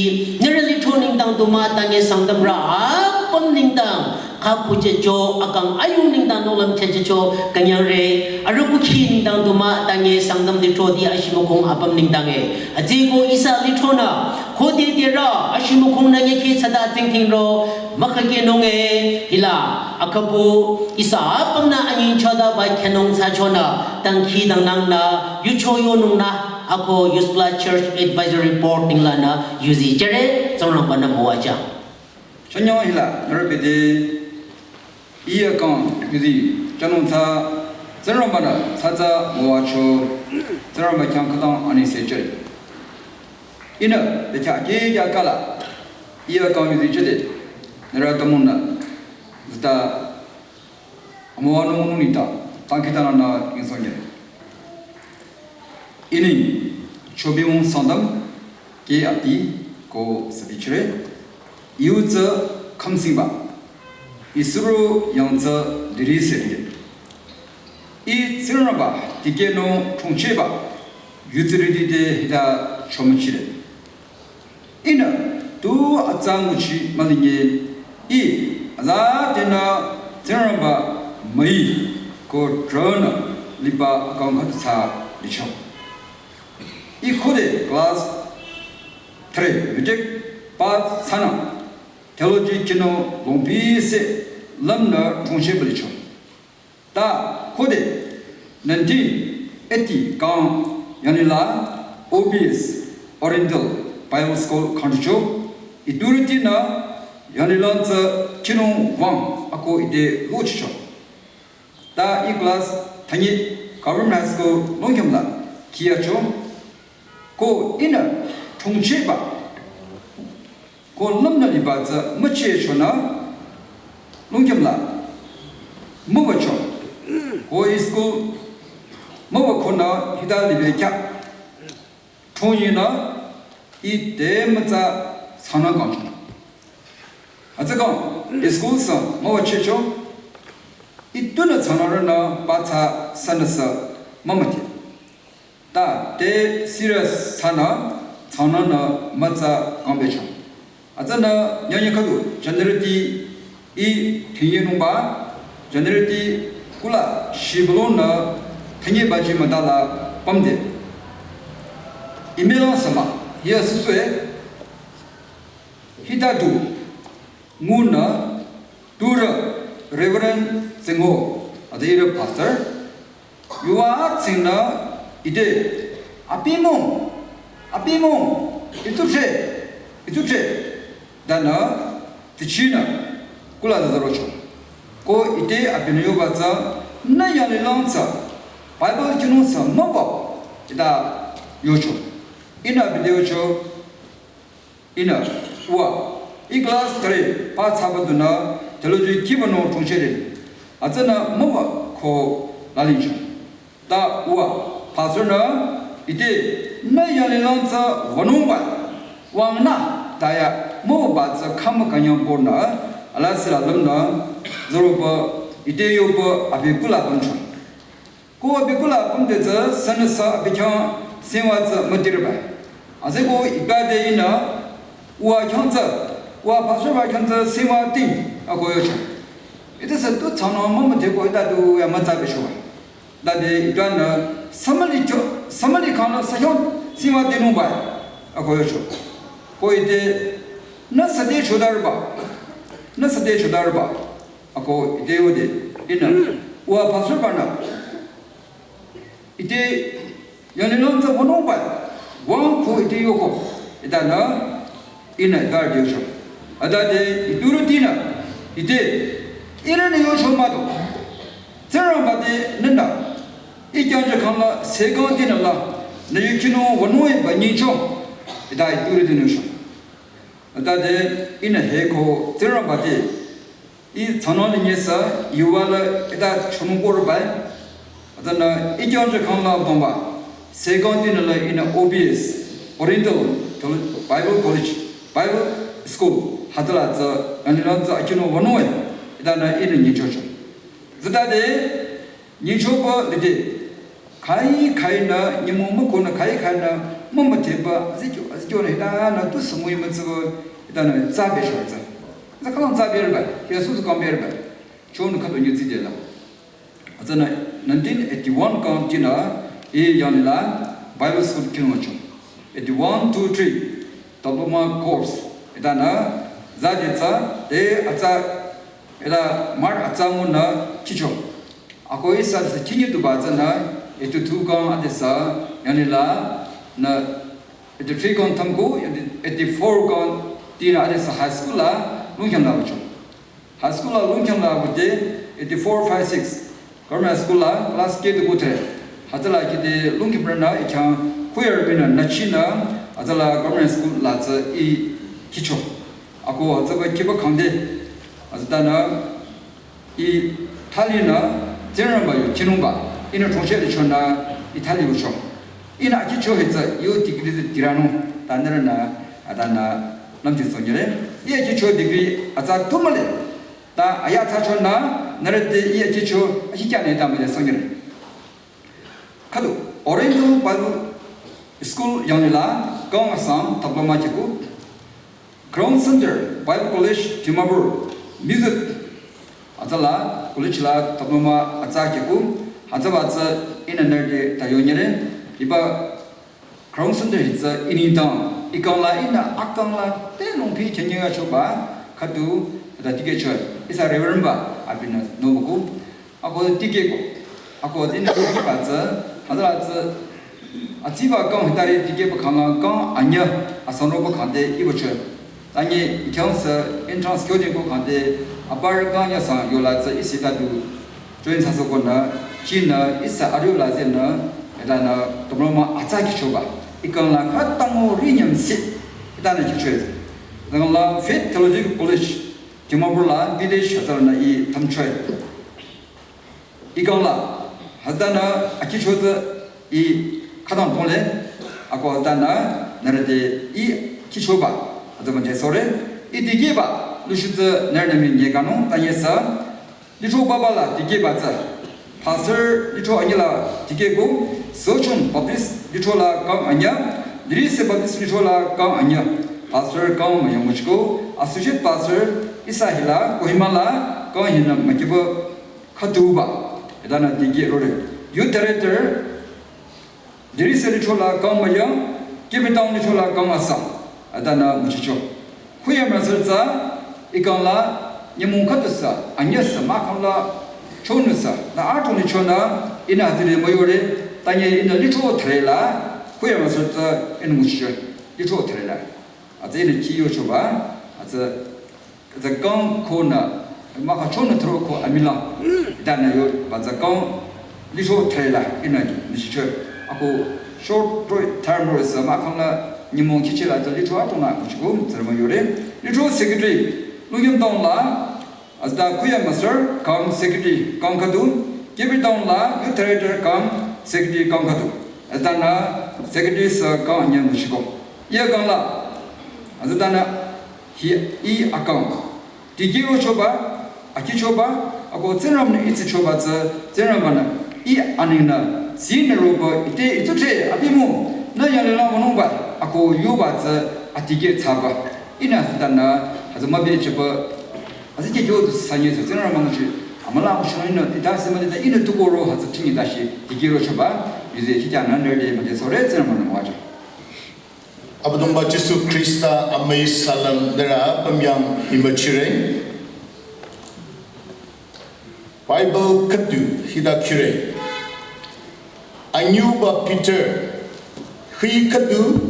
nührü lithro nengdang du mah tange Sangtamrü apüm nengdang kha khuchehcho akang ayung nengdang nohlüm chehchehcho künyangre arüh kukhi nengdang du mah tange Sangtam lithroti ashimükong apüm nengdange. Atsüko ihsa lithronü khode derü ashimükongnü nyekhi tsüta tsingdhingro mükhakehnunge hila akhapu ihsa apümnü anyingchotaba khyünung thsachonü dangkhidangnangnü yucho yonungnü ako U S B la Church Advisory Board nenglanü yuzi jüre Tsingrangbanü müwajüng. Chünye hila nührü bete iya kang yuzi jünung thsa Tsingrangbanü thsatsa müwacho Tsingrangba khyang khütang anise jüre. Ihnü bekhyah khyakya kala iya kang yuzi jüde nührü tümungnü zita amüwanung nunita dangkhidangnangnü ingsonye. Ihnü Chobimong Sangtam ke abi ko sübichire. Yu tsü khümsingba. Isuro yang tsü liri seri. I Tsingrangba dikehnung thongchehba yutsirüti te hita chomüchire. Ihnü tu atsa nguchi mülinge i Aza tenü Tsingrangba müi ko trünü liba akang khüdu thsa licho. I khode class three matric pass thsanü theology kino longpi se lümnü thongcheh balicho. Ta khode nineteen eighty kang yanila O B S, Oriental Bible School kangcho, iturütinü yanila tsü kinung wang ako ite lochicho. Ta i class thani Government High School Longkhim la kiyacho. Ko ihnü thongchehba ko lümnü liba tsü müchehchonü Longkhim la müwücho. Ko i school müwükonü hita libe kya thongyinü ite mütsa thsanü kangcho. Atsü kang i school sü müwüchehcho. Itunü thsanürünü pathsa sünüsü mümüdhe. Ta te serious thsanü thsanünü mütsa kangbecho. Atsünü nyanyi khüdu January ti i thingyinungba January ti kula shibülonü thingyinbaji mütala pümde. Email sü mah hiya süsüe hita du ngunü turü Reverend Tsingho, ade ihrü pastor, yuva tsingnü ite, abi mung, abi mung, ituche, ituche, danü, tichinü, kula da zarocho. Ko ite abinü yoba tsü, nü yanglilong tsü, Bible kinung sü mübü, ita yocho. Ihnü abi te yocho, ihnü, uwa, i class three pass thsaba dunü theology kibünung thongchehre. Atsünü müwü ko lalincho. Ta uwa, pastor nü, ite, nü yanglilong tsü wünungba, wangnü, ta ya, müwüba tsü khümü künyang bonü, ala sila lümnü, zoroba, ite yoba, abi kula pümcho. Ko abi kula pümde tsü sünüsü abi khyang singwa tsü mütirba. Aze ko iba de ihnü uwa khyang tsü, uwa pastor ba khyang tsü singwa ting ako yocho. Ite sü tu thsanü mümüdhe ko ita du ya mütsa becho. Tade itanü sümüli kyo, sümüli khyang nü sü khyang singwa tinungba ako yocho. Ko ite nü sade chodarba, nü sade chodarba. Ako ite yode, ihnü, uwa pastor banü, ite, yanglilong tsü wünungba, wang ko ite yoko, itanü, ihnü, gar yocho. Atade, iturütinü, ite, ihrünü yocho müdo. Tsingrangba te, nünü, i kyangjü kangla, sekang tinü la, nü yukinung wünungba nyingcho, ita iturütinü yocho. Atade, ihnü heko, Tsingrangba te, i thsanung linyesü, yuva la ita chonung korbai. Atanü i kyangjü kangla bangba. Sekang tinü la ihnü O B S, Oriental Bible College, Bible School, hütsüla tsü, yanglilong tsü akinung wünung e. Itanü ihnü nyingchocho. Zitade, nyingchoba lide, khai khai nü, nyümong mükonü khai khai nü, mümüdheba, azikyo, azikyo nü, hitanü, tu sümui mütsüba, hitanü, tsa becho tsü. Za khalang tsa berba, hiya süsü kang berba. Chon khüdu nyi zide la. Atsünü nineteen eighty-one kang tinü, i yanglila, Bible school kinung cho. Eighty-one, two, three, diploma course. Hitanü, zade tsü, te atsa, hita mark atsa ngunü, kicho. Ako ihsa sü kinyi tuba tsünü, eighty-two kang adesü, yanglila, nü, eighty-three kang thamko, eighty-four kang tinü adesü high school la, Longkhim la wücho. High school la Longkhim la wüde, eighty-four, five, six, government school la, class K to go three. Hütsüla kide Longkhim pranü, i khyang, choir binü, nü chinü, hütsüla government school la tsü i kicho. Ako hütsüba kiba kangde, hütsütanü, i thalinü, Tsingrangba yu, kinungba, ihnü thongcheh lichonü, i thali yucho. Ihnü akicho hitsü, yu degree de tiranung, ta nührünü, atanü, lümji songire. I akicho degree, atsa tu mühle. Ta aya atsa chonü, nührü te i akicho, akikyanü ta mühle songire. Khüdu, Oriental Bible School yanglila, kang asang, diploma kiko, Crown Center, Bible College, Dimapur, music Tsüla, college la diploma atsa keko, hütsüba tsü ihnü nührü te ta yonyire, hiba Crown Center hi tsü inidang, ikangla ihnü akangla te nungpi khenye ya choba, khüdu, ta tikehcho, ihsa Reverend ba, abinü nobuku, ako tikehko, ako ihnü hiba tsü, hütsüla tsü, atsiba kang hitari tikehba kangla kang anyüh, asang roba kangte ibocho. Tanyi ikyang sü entrance kyo jingko kangte, abar kang ya sang yola tsü isi ta du, join sa soko nü, ki nü, ihsa arü la zi nü, ita nü, diploma atsa kichoba. Ikangla khatango rinyam si, ita nü kichwe. Zangla Faith Theological College, Dimapur la, B.Th hütsüla nü i tamchwe. Ikangla, hütsüla nü akicho tsü i khadang tongle, ako hütsüla nü, nührü te i kichoba, hütsü manje sore, i dikehba, lushu tsü nührü nü mi nye kanung, tanyi sü, Lithro baba la dikehba tsü. Pastor Lithro anyüh la dikehko, Sochung Baptist Lithro la kang anyüh, Lirise Baptist Lithro la kang anyüh, Pastor kang müyang nguchiko, Associate Pastor ihsa hila, Kohima la kang hinü mükiba khüduba, ita nü dikeh rore. Youth Director, Lirise Lithro la kang müyang, Cape Town Lithro la kang asang, ita nü nguchicho. Khüyang müsür tsü, ikangla, nyümong khüdu sü, anyüh sü, mahkhang la, chonü sü, nü atong ni chonü, ihnü hütsüri müyore, tanyi ihnü Lithro thre la, khüyang müsür tsü, ihnü nguchicho, Lithro thre la. Hütsü ihnü ki yochoba, hütsü, hütsü kang ko nü, mahkhang chonü thro ko amila, ita nü yoba tsü kang, Lithro thre la, ihnü nguchicho. Ako short term role sü mahkhang la nyümong kichila tsü Lithro atong nü nguchiko, tsü müyore. Lithro secretary, Lungkyung town la, hütsüta khüyang müsür, kang secretary, kang khüdu, Cape Town la, youth director, kang secretary, kang khüdu. Hütsüta nü secretary sü kang anyüh nguchiko. Iya kang la, hütsüta nü hi i akang. Dikeh rochoba, akichoba, ako Tsingrangba nü i tsichoba tsü, Tsingrangba nü i aningnü, zinü roba, ite ituche, abi mo, nü yanglila wünungba, ako yoba tsü, adikeh thsaba. Ihnü hütsüta nü, hütsü mübichiba, hütsü kyo du sanye tsü, Tsingrangba nü chi, amüla nguchino ihnü, ita sima ita ihnü tukoro, hütsü tingi dashi, dikeh rochoba, yuzi kikya nü nerde, manje sore, Tsingrangba nü müwajü. Abüdongba Jisu Khrista amüi salam nührü apüm yang imüchire. Bible khüdu hita kire. Anyüba Peter, hi khüdu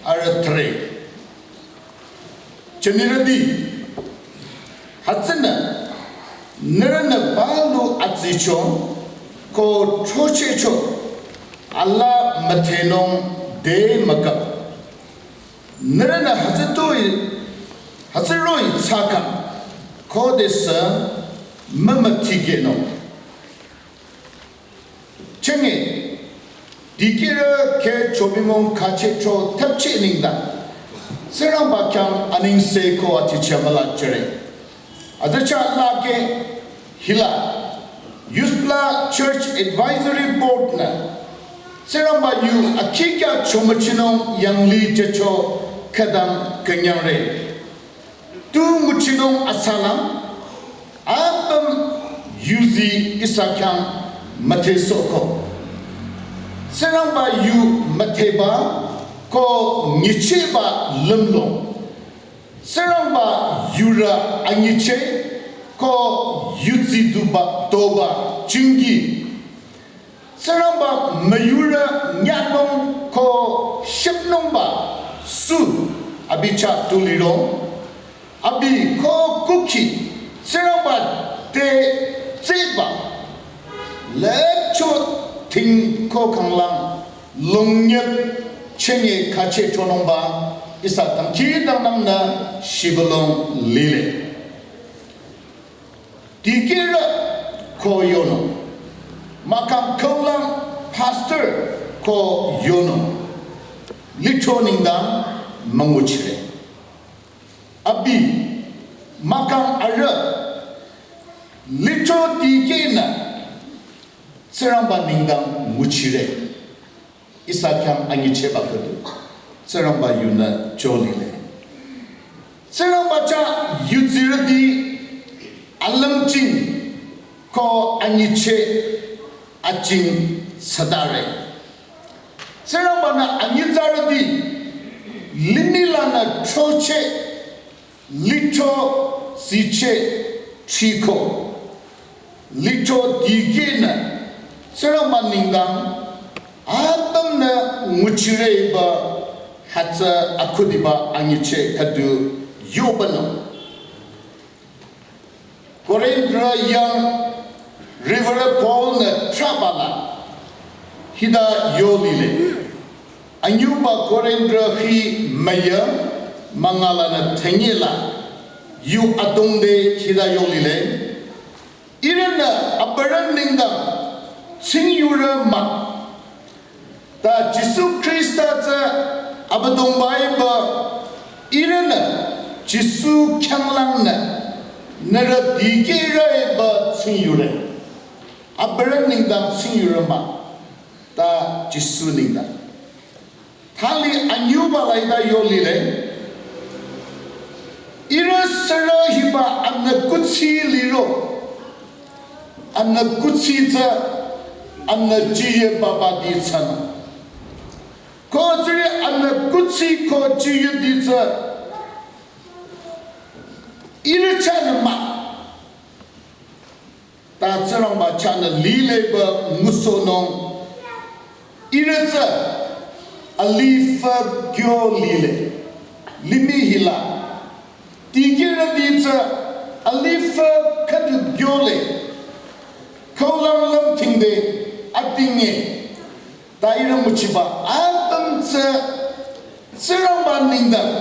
arü thre. Jünirüti, hütsünü, nührünü palu atsicho, ko chochecho, ala müdhenung de mükap. Nührünü hütsütoi, hütsüroi tsakang, khodesü mümüdikehnung. Chenge, dikehrü keh chobimong khachecho thapche nengdang, Tsingrangba khyang anengse ko aticha müla jüre. Hütsücha lake hila, Youth la Church Advisory Board nü, Tsingrangba yu akikya chomüchinung yanglih jücho khüdang künyangre. Tu nguchinung asalam, apüm yuzi ihsa khyang müdhesohko. Tsingrangba yu müdheba ko nyichehba lümlong. Tsingrangba yurü anyicheh ko yudsi duba doba jinggi. Tsingrangba müyurü nyanung ko shüpnungba su abi chah tulirong, abi ko kukhi Tsingrangba te tseba lepcho ting ko kanglang longyep chenge khache chonungba ihsa dangkhidangnangnü shibülung lile. Dikehrü ko yonung, mahkhang khülang pastor ko yonung, lithro nengdang münguchire. Abi, mahkhang arüh, lithro dikehnü Tsingrangba nengdang nguchire. Ihsa khyang anyichehba khüdu Tsingrangba yunü jolile. Tsingrangba chah yudsirüti alümjing ko anyicheh ajing thsatare. Tsingrangba-nü anyitsarüti limih lanü throcheh, lithro sicheh thriko, lithro dikehnü Tsingrangba nengdang apümnü nguchireba hütsü akhudiba anyicheh khüdu yobanung. Korinthrü yang Reverend Paul-nü thrabala hita yolile. Anyüba Korinthrü hi müya müngalanü thünyela yu adongde hita yolile. Ihrünü abürü nengdang tsingyurü mah. Ta Jisu Khrista tsü Abüdongba-i ba ihrünü Jisu khyanglangnü nührü dikehrü-i ba tsingyure. Abürü nengdang tsingyurü mah. Ta Jisu nengdang. Thali anyüba la hita yolile. Ihrü sürü hiba anü kuthsi liro. Anü kuthsi tsü anü jiyü babati tsünü. Ko tsüri anü kuthsi ko jiyüti tsü ihrü chahnü mah. Ta Tsingrangba chahnü lileba ngusohnung. Ihrü tsü alifü kyo lile. Limih hila dikehrüti tsü alifü khüdu kyole. Khaulang lümtingde atinge. Ta ihrü müchiba apüm tsü Tsingrangba nengdang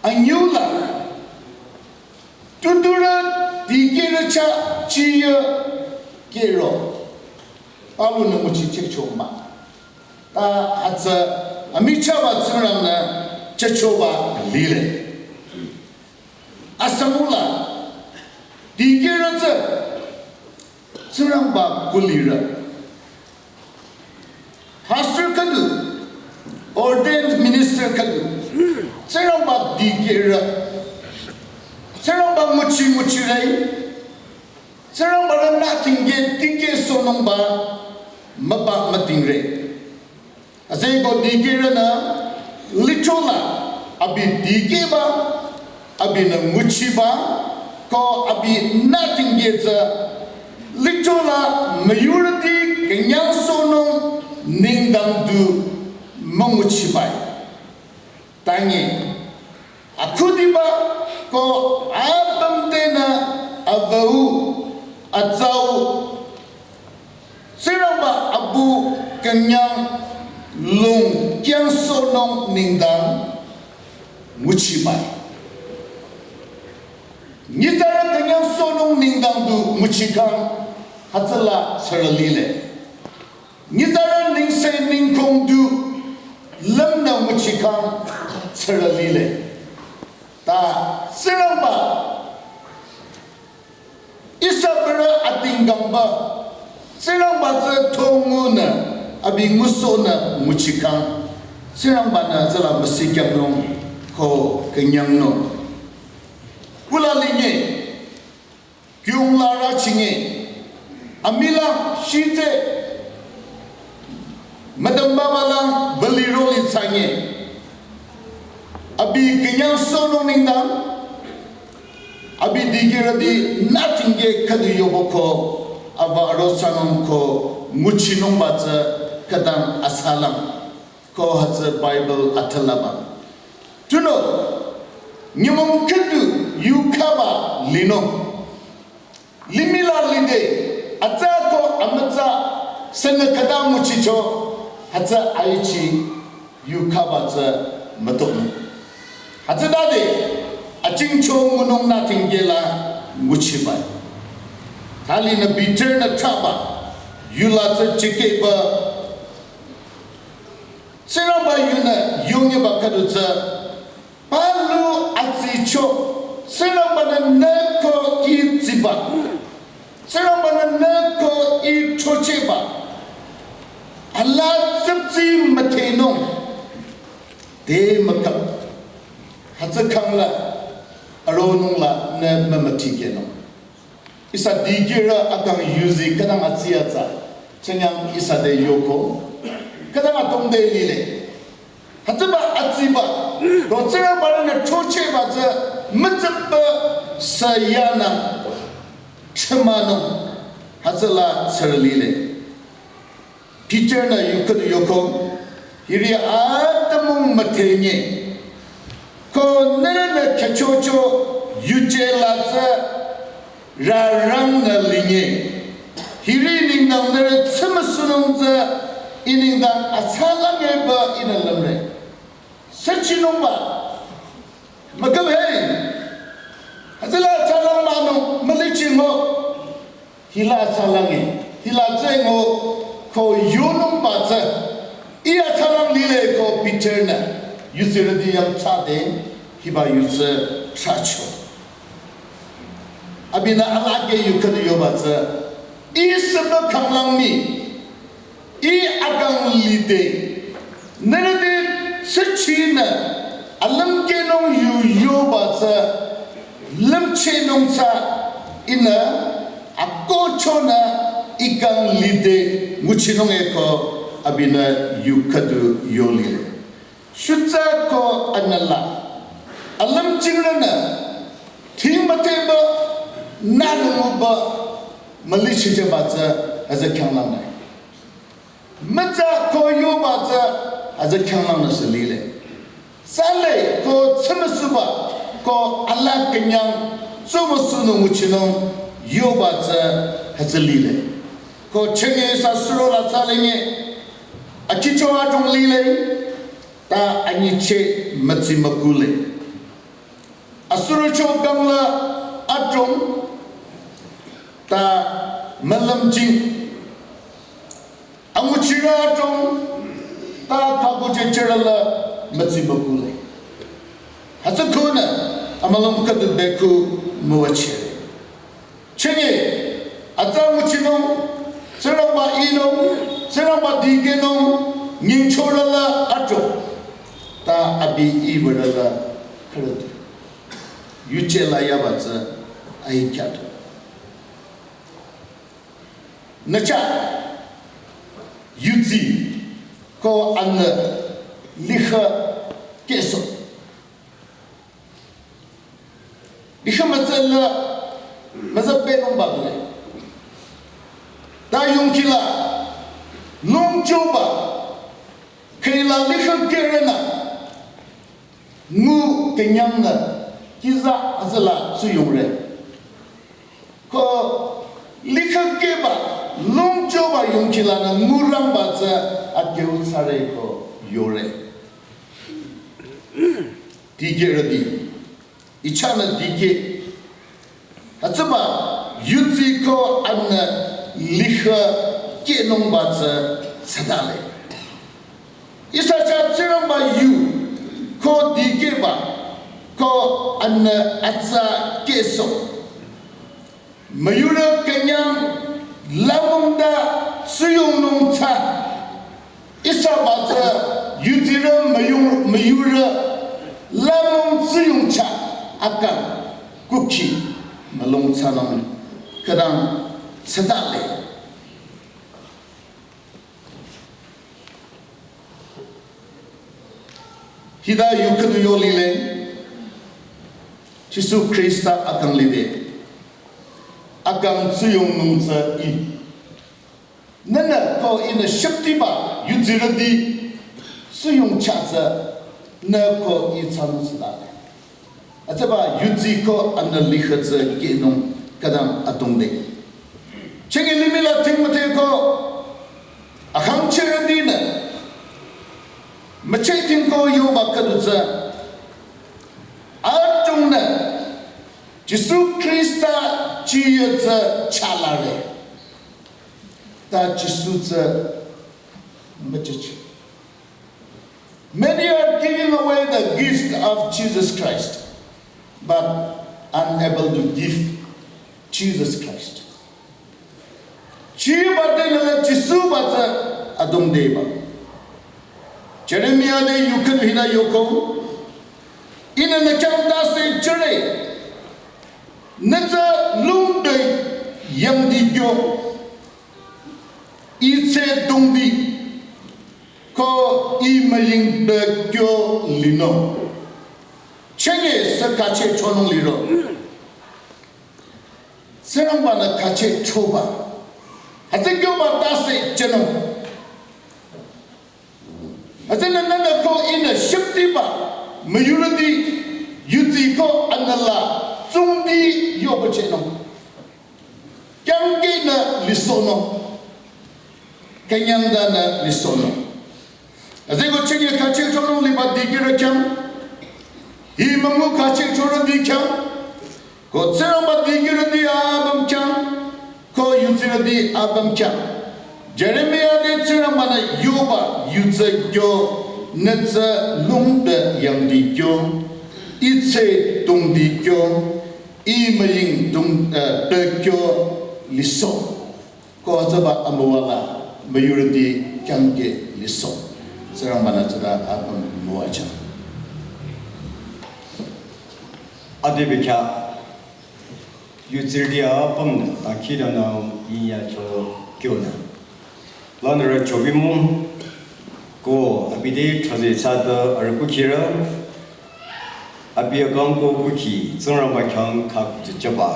anyüla tuturü dikehrü chah jiyü kehro. Palu-nü müchichehcho mah. Ta hütsü amichahba Tsingrang-nü chehchoba lile. Asamula dikehrü tsü Tsingrangba kulirü. Pastor khüdu, ordained minister khüdu, Tsingrangba dikehrü. Tsingrangba nguchi nguchire. Tsingrangba-nü nütingke dikehsohnungba mübü mütingre. Azengko dikehrünü lithrola abi dikehba, abinü nguchiba, ko abi nütingke tsü lithrola müyurüti künyangsohnung nengdang du münguchibai. Tangi akhudiba ko apüm tenü avau atsau Tsingrangba abu künyanglong kyangsohnung nengdang nguchibai. Nyitsarü künyangsohnung nengdang du nguchikhang hütsüla sürü lile. Nyitsarü nengse nengkong du lümnü nguchikhang sürü lile. Ta Tsingrangba ihsa bürü atingkangba Tsingrangba tsü thongunü abi ngusohnü nguchikhang Tsingrangba-nü tsüla müsikyangnung ko künyangnung. Kula linye, kyungla rüchinge, amila shitse, müdümba balang bali roli tsange. Abi künyangsohnung nengdang, abi dikehrüti nütingke khüdu yoboko, ava aro thsanung ko nguchinungba tsü khütang asalang. Ko hütsü Bible athalaba. Tunüo, nyümong khüdu yukhaba linung. Limih la lide, atsa ko amütsa, sünü khüta nguchicho, hütsü aichi yukhaba tsü mütohnung. Hütsütade, ajingcho ngunung nütingke la nguchibai. Thalinü Peter-nü thraba, yula tsü chikeba, Tsingrangba yunü yongyeba khüdu tsü, palu atsicho, Tsingrangba-nü nü ko ih tsiba, Tsingrangba-nü nü ko ih throchehba, ala tsüptsi müdhenung, te mükap, hütsü khangla, aronungla nü mümütikehnung. Ihsa dikehrü akang yuzi khütang atsiyatsa, chünyang ihsa te yoko, khütang atongde lile. Hütsüba atsiba, ro Tsingrangba-nü chochehba tsü mütsüpba süyanang, chümanung, hütsüla tsürü lile. Peter-nü yu khüdu yoko, hiri atümung müdhenye. Ko nührünü khyüchocho yuje la tsü rarang nü linye. Hiri nengdang nührü tsümüsunung tsü ih nengdang atsalang eba ihnü lümre. Sachinungba. Müküp hei. Hütsüla atsalang münung mülichingo. Hila atsalang e, hila tsü ngo ko yonungba tsü, ih atsalang lile ko Peter-nü, yuzirüti yang tsade, hiba yuzi tsacho. Abinü alake yu khüdu yoba tsü, ih sübü khanglang mi, ih akang lide, nührüti tsüchinü, alümkehnung yu yoba tsü, lümchehnung tsü ihnü, akohchonü ih kang lide nguchinung eko abinü yu khüdu yo lile. Shutsa ko anüla. Alümchingrünü, thing müdheba, nünungba, mülichicheba tsü, hütsü khyanglang nü. Mütsa ko yoba tsü, hütsü khyanglang nü sü lile. Tsale ko tsümüsuba, ko ala künyang, tsümüsunung nguchinung, yoba tsü, hütsü lile. Ko chenge sa suro la tsale nye, akicho adrong lile, ta anyiche mütsi mükule. Asuro cho gangla adrong, ta mülümjing. Anguchirü adrong, ta kakuche chirüla mütsi mükule. Hütsü khunü, amülung khüdu bekhu müwachere. Chenge, atsa nguchinung, Tsingrangba inung, Tsingrangba dikehnung, nyingchorüla adrong, ta abi iwürüla khürüti. Yuje la yaba tsü, ai khyatu. Nücha, yuzi, ko anü, lihü, kehso. Lihü mütsüla, mütsü pehnungba le. Ta yongkila, longchoba, khüila lihü kehrünü, ngu künyangnü, kiza azüla tsuyongre. Ko lihü kehba, longchoba yongkilanü ngurangba tsü akeu tsare ko yore. Dikehrüti, ih chahnü dikeh. Hütsüba, yuzi ko anü lihü kehnungba tsü thsadale. Ihsa chah Tsingrangba yu, ko dikehba, ko anü atsa kehso. Müyurü künyang lümung ta tsuyongnung tsü. Ihsaba tsü yuzirü müyung, müyurü lümung tsuyong chah akang kukhi mülung thsanung khütang thsadale. Hita yu khüdu yo lile, Jisu Khrista akang lide, akang tsuyongnung tsü ih. Nünü ko ihnü shüptiba yuzirüti tsuyong chah tsü nü ko ih thsanung thsadale. Hütsüba yuzi ko anü lihü tsü kehnung khütang adrong de. Chingi limih la thingmüthe ko akhangchirütinü mücheh ting ko yoba khüdu tsü adrongnü Jisu Khrista chiye tsü chalare. Ta Jisu tsü müchehchi. Many are giving away the gift of Jesus Christ, but unable to give Jesus Christ. Chiba te nüla Jisu ba tsü adrong deba. Jeremiah te yu khüdu hita yoko. Ihnü nü khyang tase jüre. Nütsü lungde yangdi kyo, itsü dungdi, ko imüying de kyo linung. Chenge sü kache chonung liro. Tsingrangba-nü kache choba. Hütsü kyoba tase chenung. Hütsünü nühnü ko ihnü shüptiba, müyurüti, yudsi ko anüla, tsungdi yoba chenung. Kyangkenü lisohnung. Künyangdanü lisohnung. Hütsüko chenge kache chonung liba dikehrü khyang. Hi müngu kache chorüti khyang. Ko Tsingrangba dikehrüti apüm khyang, ko yudsirüti apüm khyang. Jeremia te Tsingrangba-nü yoba yudsü kyo, nütsü lungde yangdi kyo, itsü dungdi kyo, imüying dung, eh, de kyo lisoh. Ko hütsüba amüwala müyurüti kyangke lisoh. Tsingrangba-nü tsüta apüm müwajüng. Ade bekhyah yudsirüti apümnü dangkhidangnang iyacho kyonü. Lanürü chobimung ko abi te thraze thsata arüh kukhirü. Abi akang ko kukhi Tsingrangba khyang khakutsü jüba.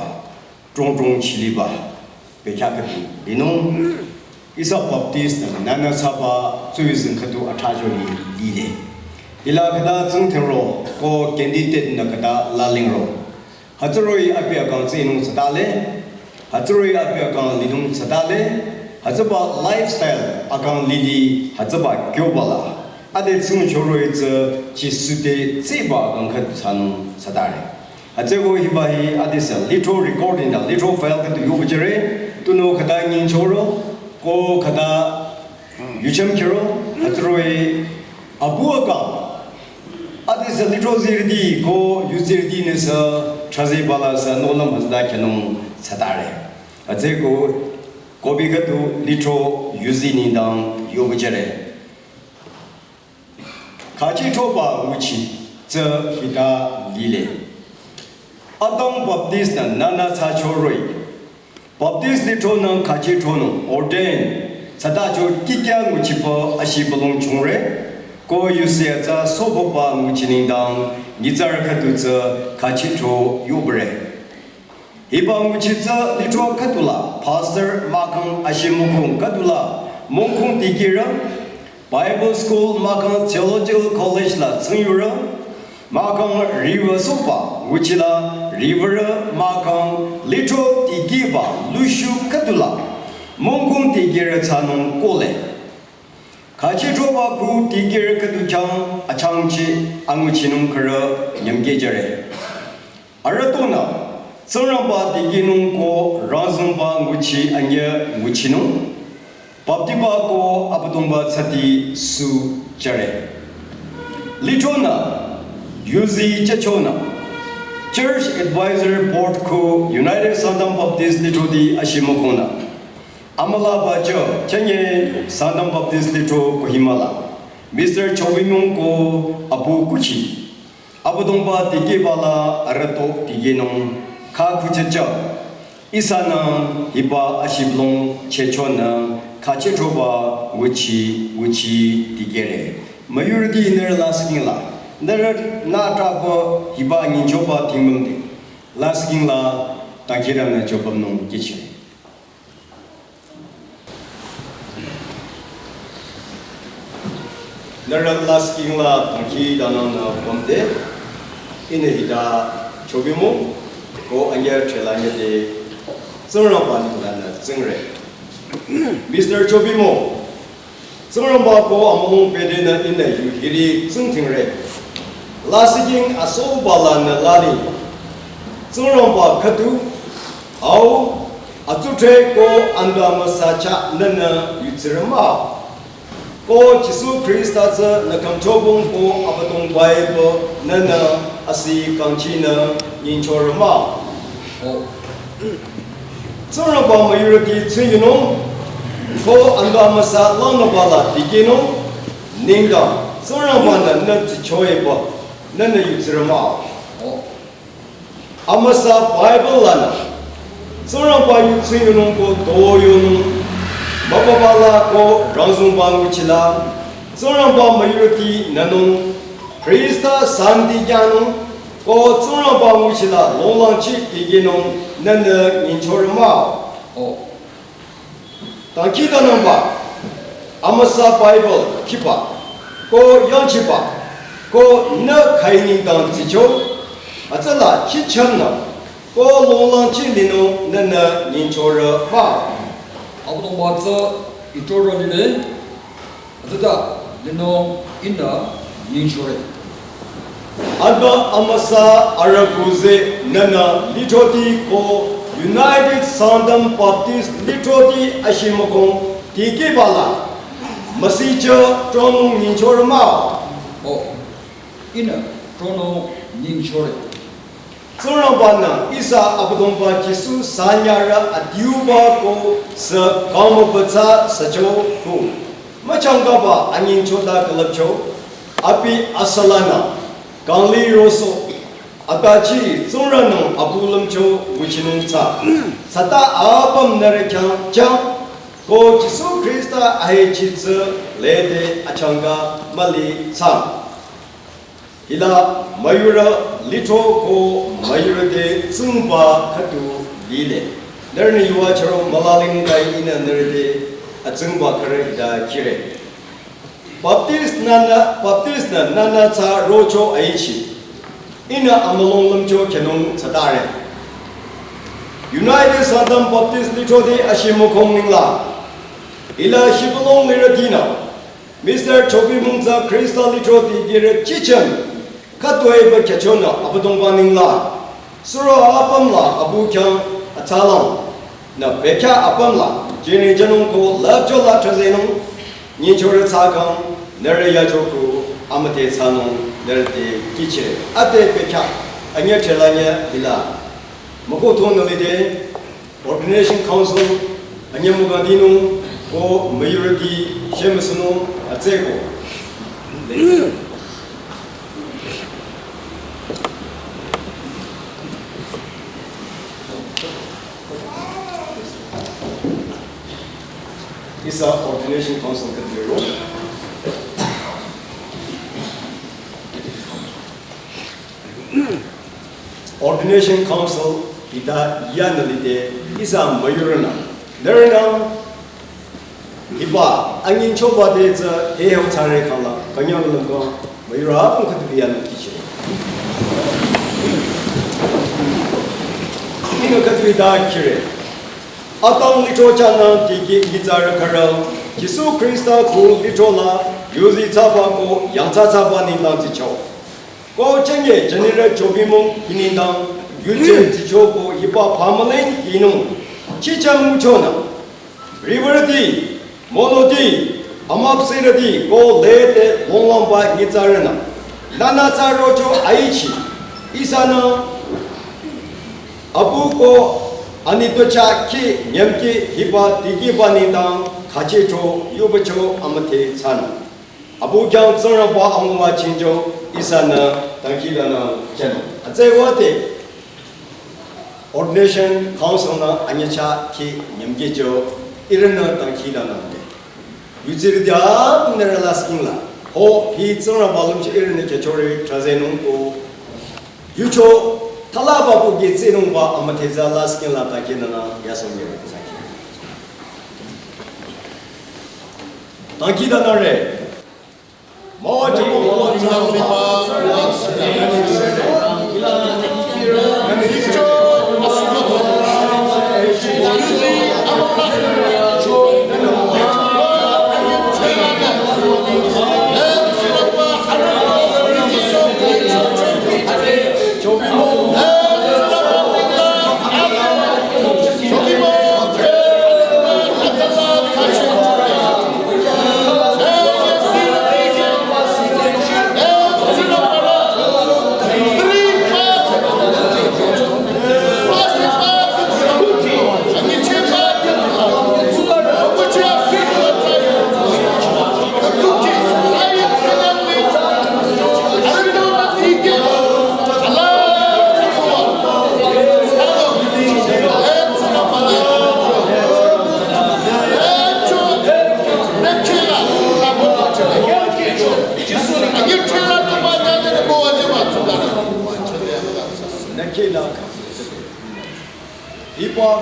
Trong trong chiliba, bekhyah khüdu linung, ihsa Baptist nü nünü thsaba tsuyuzeng khüdu athrajo li lile. Hila khüta tsingthingro, ko candidate nü khüta lalingro. Hütsüroh-i abi akang tsinung thsatale, hütsüroh-i abi akang linung thsatale, hütsüba lifestyle akang lili, hütsüba kyobala. Ade tsingchoroh-i tsü Jisu te tsiba akang khüdu thsanung thsatare. Hütsüko hiba hi adesü lithro recording da lithro file khüdu yubüjüre, tunüo khüta nyingchoro, ko khüta yucham khiro, hütsüroh-i abu akang. Adesü lithro zirüti ko yudsirüti nüsü thraze bala sü nohlüm hütsüta khyünung thsatare. Hütsüko kobi khüdu lithro yuzi nengdang yubüjüre. Khachichoba nguchi tsü hita lile. Adang Baptist nü nünü thsachoroh-i. Baptist lithronü khachichonü ordain thsatacho kikya nguchiba ashibülung chungre. Ko yusi atsa soboba nguchi nengdang nyitsarü khüdu tsü khachicho yubüre. Hiba nguchi tsü lithro khüdula, pastor mahkhang ashimukhung khüdula, mongkhung dikehrü, Bible school mahkhang theological college la tsingyurü, mahkhang riwü soba nguchila, riwürü mahkhang lithro dikehba lushu khüdula, mongkhung dikehrü thsanung kohle. Khachichoba khu dikehrü khüdu khyang achangchi anguchinung khürü nyümkehjüre. Arüh tunü, Tsingrangba dikehnung ko rangzüngba nguchi anyüh nguchinung, baptiba ko Abüdongba tsüti sujüre. Lithronü, yuzi chachonü, Church Advisory Board ko United Sangtam Baptist Lithroti ashimukhungnü. Amüla bacho, chünye Sangtam Baptist Lithro Kohima la, Mister Chowimung ko apu kuchi. Abüdongba dikehba la arüh to dikehnung kha khuchachah. Ihsanü hiba ashibülung chechonü khachichoba nguchi nguchi dikehre. Majority nührü lasih nengla. Nührü nü trahba hiba nyingchoba tingmümde. Lasih nengla dangkhidangnang jopümnung kihchi. Nührü lasih nengla dangkhidangnangnü pümde, ihnü hita Chobimung ko anyüh thela nyüde Tsingrangba nenglanü tsingre. Mister Chobimung, Tsingrangba ko amülung pedenü ihnü yu hiri tsingdhingre. Lasih neng asoba lanü lani. Tsingrangba khüdu, au, atsudhre ko anda müsa chah nünü yutsirü mah. Ko Jisu Khrista tsü nü khümchobung ko Abüdongba epü nünü asi kangchinü nyingchorü mah. Tsingrangba majority tsiyunung ko anda müsa langnüba la dikehnung nengdang Tsingrangba-nü nü tsichoepü nünü yutsirü mah. Amüsa Bible lanü Tsingrangba yu tsing yonung ko do yonung, mübüba la ko rangzüngba nguchi la, Tsingrangba müyurüti nünung, Khrista santi kyanung, ko Tsingrangba nguchi la longlangchi dikehnung nünü nyingchorü mah-o. Dangkhidangnangba, Amüsa Bible khiba, ko yangchiba, ko nü khüi nengdang tsicho, hütsüla chichamnü, ko longlangchi linung nünü nyingchorü mah-o. Abüdongba tsü itorü lile, hütsüta linung ihnü nyingchore. Aba amüsa arüku tsü nünü lithroti ko United Sangtam Baptist lithroti ashimükong dikehba la, müsicha tronung nyingchore mah-o. O, ihnü tronung nyingchore. Tsingrangba-nü ihsa Abüdongba Jisu sanyarü adiuba ko sü kangmübütsa sücho ko, müchangkaba anyingchota külüpcho, abi asalanü, kangli roso, atachi Tsingrang-nü abu lümcho nguchinung tsü, süta apüm nührü khyang chang, ko Jisu Khrista ahechi tsü lede achangka müli tsang. Hila müyurü lithro ko müyurü te tsingba khüdu lile. Nührünü yuva chüro mülaling kai ihnü nührü te atsingba khürü hita khire. Baptist nünü, Baptist nü nünü tsü rocho aichi. Ihnü amülung lümcho khenung tsütare. United Sangtam Baptist lithroti ashimükong ningla. Hila shibülung lirütinü Mister Chobimung tsü Khrista lithroti girü chicham khütoi ba khyachonü Abüdongba ningla. Suro apüm la abu khyang atsalang. Nü bekhyah apüm la jini jünung ko lüpcho la thrazenung. Nyingchorü tsü kang nührü yacho ko amüte thsanung nührü te kihchi. Ade bekhyah anyü thela nyü hila. Mükoh thonü lide. Ordination Council, anyümügadinung, ko müyurüti, shemüsunung, atseko. Ihsa Ordination Council khüdu liro. Ordination Council hita yanü lide ihsa müyurünü. Nührünü hiba anyingchoba te tsü he heo tsare khala kanyang lümko müyurü apüm khüdu yanü kihchi. Ihnü khüdu hita khire. Atang lithro chanü dikeh nyitsarü khürü Jisu Khrista ku lithro la yuzi thsaba ko yangthsa thsaba nengdang tsicho. Ko chenge jünirü Chobimung hi nengdang yuje tsicho ko hiba pamüling hinung. Chicham nguchonü. Riwürüti, monoti, amüpsirüti ko lede longlangba nyitsarünü. Nünü tsü rocho aichi. Ihsanü abu ko anitocha ki nyümki hiba dikehba nengdang khachicho yubacho amüte thsanü. Abu khyang Tsingrangba amüwa chingcho ihsanü dangkhidangnang jünung. Atsewate Ordination Council nü anyücha ki nyümkicho ihrünü dangkhidangnangde. Yutsirüti apüm nührü lasih kingla. Ho hi Tsingrangba lümcho ihrünü khyüchore thrazenung ko. Yucho thalaba bu ge tsinungba amüteza lasih kingla dangkhidangnang yasong yere. Dangkhidangnangre.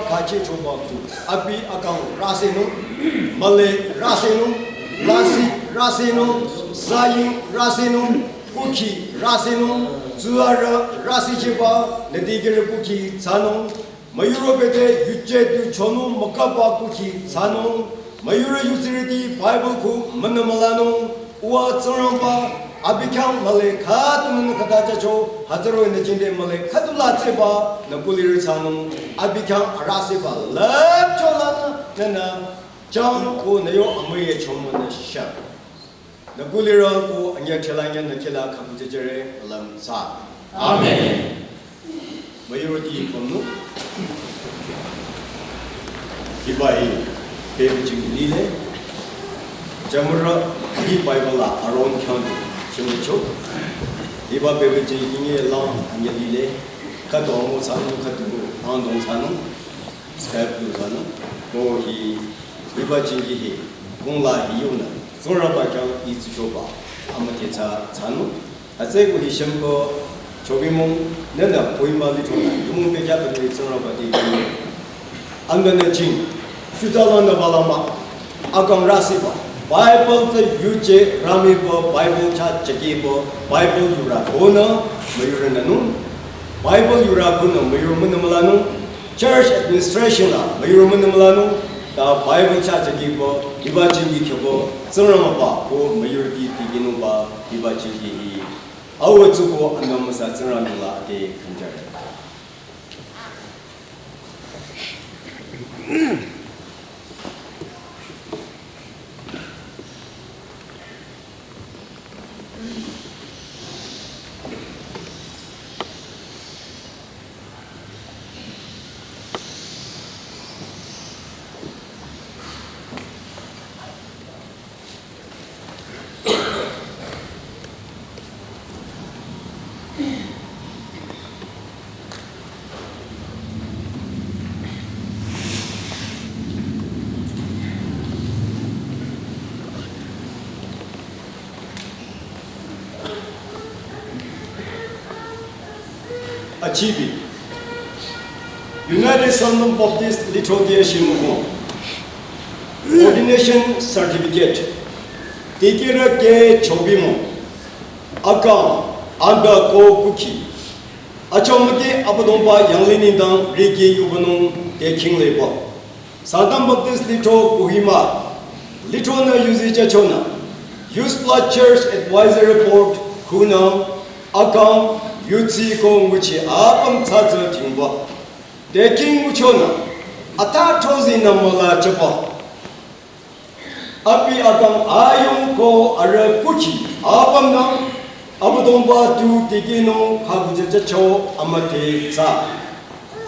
Khachi choba ku abi akang rasenung, male rasenung, lasi rasenung, saying rasenung, kuki rasenung, zuara rasi cheba, nadi gere kuki tsanung, mayuro bete yuche tu chonung, makaba kuki tsanung, mayuro yuziriti Bible ku manamalanung, Uwa Tsingrangba, abi khyang male khatu nü khata chacho, hazaro nü jingde male khatu la tseba, nü kulirü tsanung, abi khyang araseba, lep chola nü, nü, nü, chang ko nü yo amüye chomo nü sha. Nü kulirü ko anya chela anya nü kela khabu jejere, lam sa. Amen. Majority from no. Hiba hi, Bible jing lile. Jamura hi Bible la aron khyang shimcho. Hiba Bible jing kinye la anya lile. Kato mo sanu kato ang dong sanu. Skype lu sanu. Ko hi, hiba jing hi. Kong la hi yuna. Tsingrangba khyang itsu choba. Amate cha sanu. Atsai ko hi shemko chobimung nena Kohima lithro na yumung pekya pekya Tsingrangba te kini. Anda na jing, shuta la na balama, akang rasiba, Bible te yuje ramiba, Bible cha chakiba, Bible yura kona, mayura nanung, Bible yura kona, mayura muna malanung, church administration la, mayura muna malanung, ta Bible cha chakiba, hiba jing ki kyobo, Tsingrangba ko mayura ti ti kinungba, hiba jing ki hi. Awa tsuko anam masa Tsingrangba la ate kanjare. Achibi. United Sangtam Baptist Lithodia Shimumo. Ordination Certificate. Tikira ke chobimo. Akang anda ko kuki. Achomati Abüdongba yanglini dang riki yubanung te king leba. Sangtam Baptist Lithro Kohima, Lithro na yuzi chachona, Youth Blood Church Advisory Board kuna, akang yuzi ko nguchi apam tsatsa tingba. Deking nguchona, ata tozi na mala chapa. Api akang ayong ko ara kuchi, apam na, Abüdongba tu tikino kaguja chacho amate sa.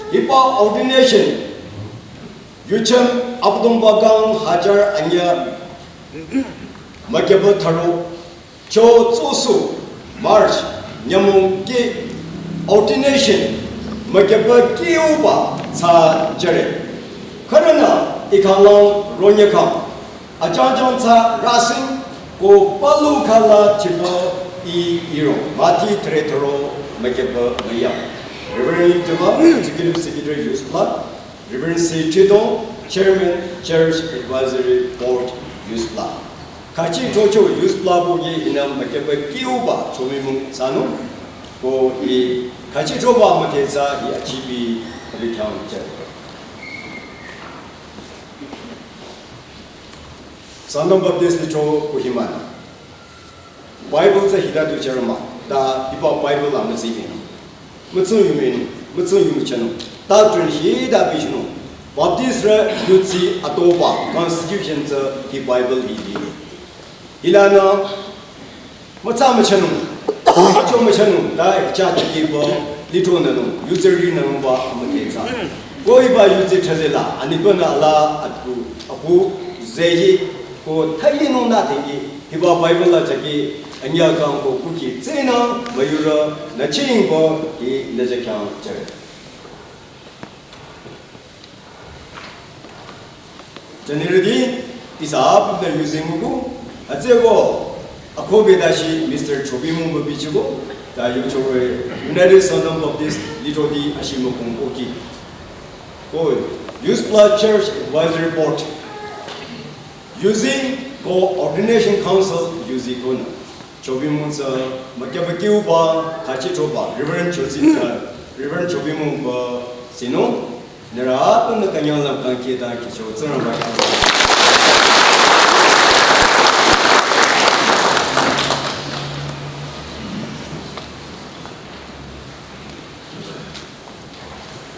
Hiba ordination, Yuchem Abüdongba kang hajar anya makeba tharo cho tsoso March nyamong ke ordination makeba kiuba tsa jere. Karana ikhalang ronyakam achang chang tsa rasin ko palu kala chipa i iro mati tre tharo makeba maya. Reverend Tiba, Executive Secretary, Youth Blood, Reverend C. Chidong, Chairman, Church Advisory Board, Youth Blood. Kachi chocho Youth Blood bo ye inam makeba kiuba chomimung sanu. Ko i kachi choba mate sa i achibi abikang chat. Sangtam Baptist Lithro Kohima. Bible tsü hita tu cherma, ta hiba Bible la mütsi meno. Mütsi yu meno, mütsi yu mücheno. Ta tren hita bishno. Baptist re yutsi atoba constitution tsü hi Bible hi hi. Ilana mütsa mücheno. Cho mücheno, ta cha chiki bo, Lithro nano, yutsi ri nano ba, amate tsü. Ko hiba yutsi thazela, anibana la atu, aku, zeyi, ko thayi no na tengi, Hiba Bible la chaki anya kang ko kuki tsena mayura na ching ko hi na jakyang chare. Janiridi isa apna using ko atse ko akobe dashi Mister Chobimu bichigo ta yuchore United Sangtam Baptist Lithro di ashimo kong koki. Ko Youth Pla Church Advisory Board, Yuzeng ko Ordination Council, Yuzeng ko nü. Chobi mungsa, makyaba kiuba, kachi choba, Reverend Chozi, uh, Reverend Chobi mungba, sino, nührü apüm nü kanyang lam kangke ta kicho, Tsingrangba.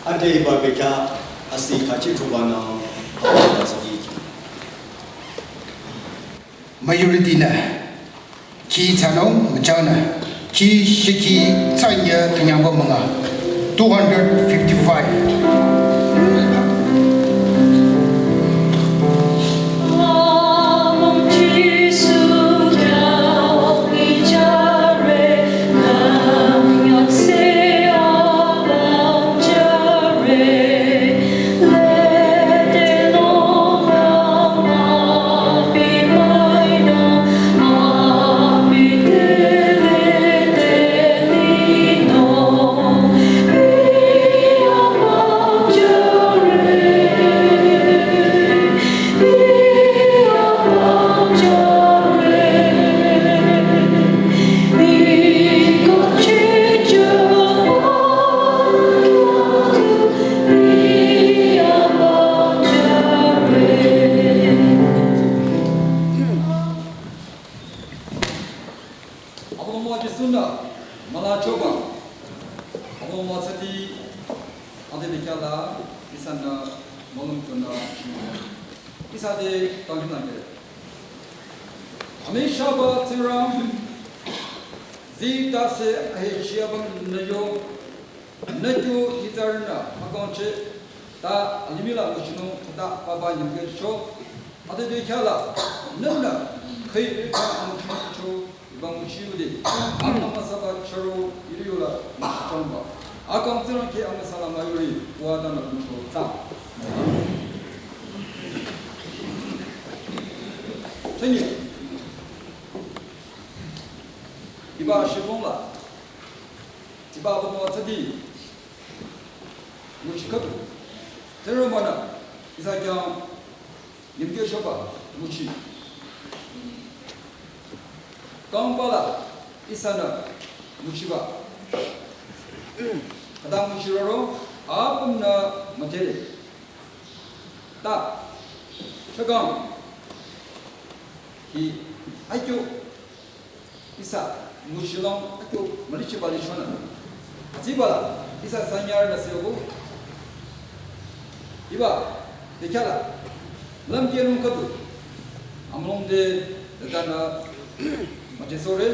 Ade iba bekya asi kachi choba na, majority nü, ki tsanung, machang nü, ki shiki tsanya kanyangba manga, two hundred fifty-five. Abüdongba Jisu-nü mülachoba, Abüdongba tsüti, ade bekya la, ihsanü mülung tunü, ihsa te tangki nangke. Amishaba Tsingrang, zi tase ahe chiabang nü yo, nü kyu hitarnü akongche, ta alimih la nguchinung, ta papa nyamke cho, ade bekya la, nünü, khüi rita nguchinung cho, iba nguchi ude, amna masaba charo, iri yola, nguchichongba. Akong Tsingrang ke amna sala mayuri, wa ta nü ngucho, ta. Thank you. Iba shibong la, iba abüdongba tsüti, nguchi khüdu, Tsingrangba-nü, ihsa khyang, nyimkyo shoba, nguchi. Kangba la, ihsanü, nguchiba. Khüta nguchi roro, apümnü müdhere. Ta, shakang, hi, akyo, ihsa, nguchilong, akyo, mülichiba lichonü. Atsiba la, ihsa sanyar nü seobo. Iba, bekya la, lümkye nung khüdu. Amülung te, detanü, müchesore.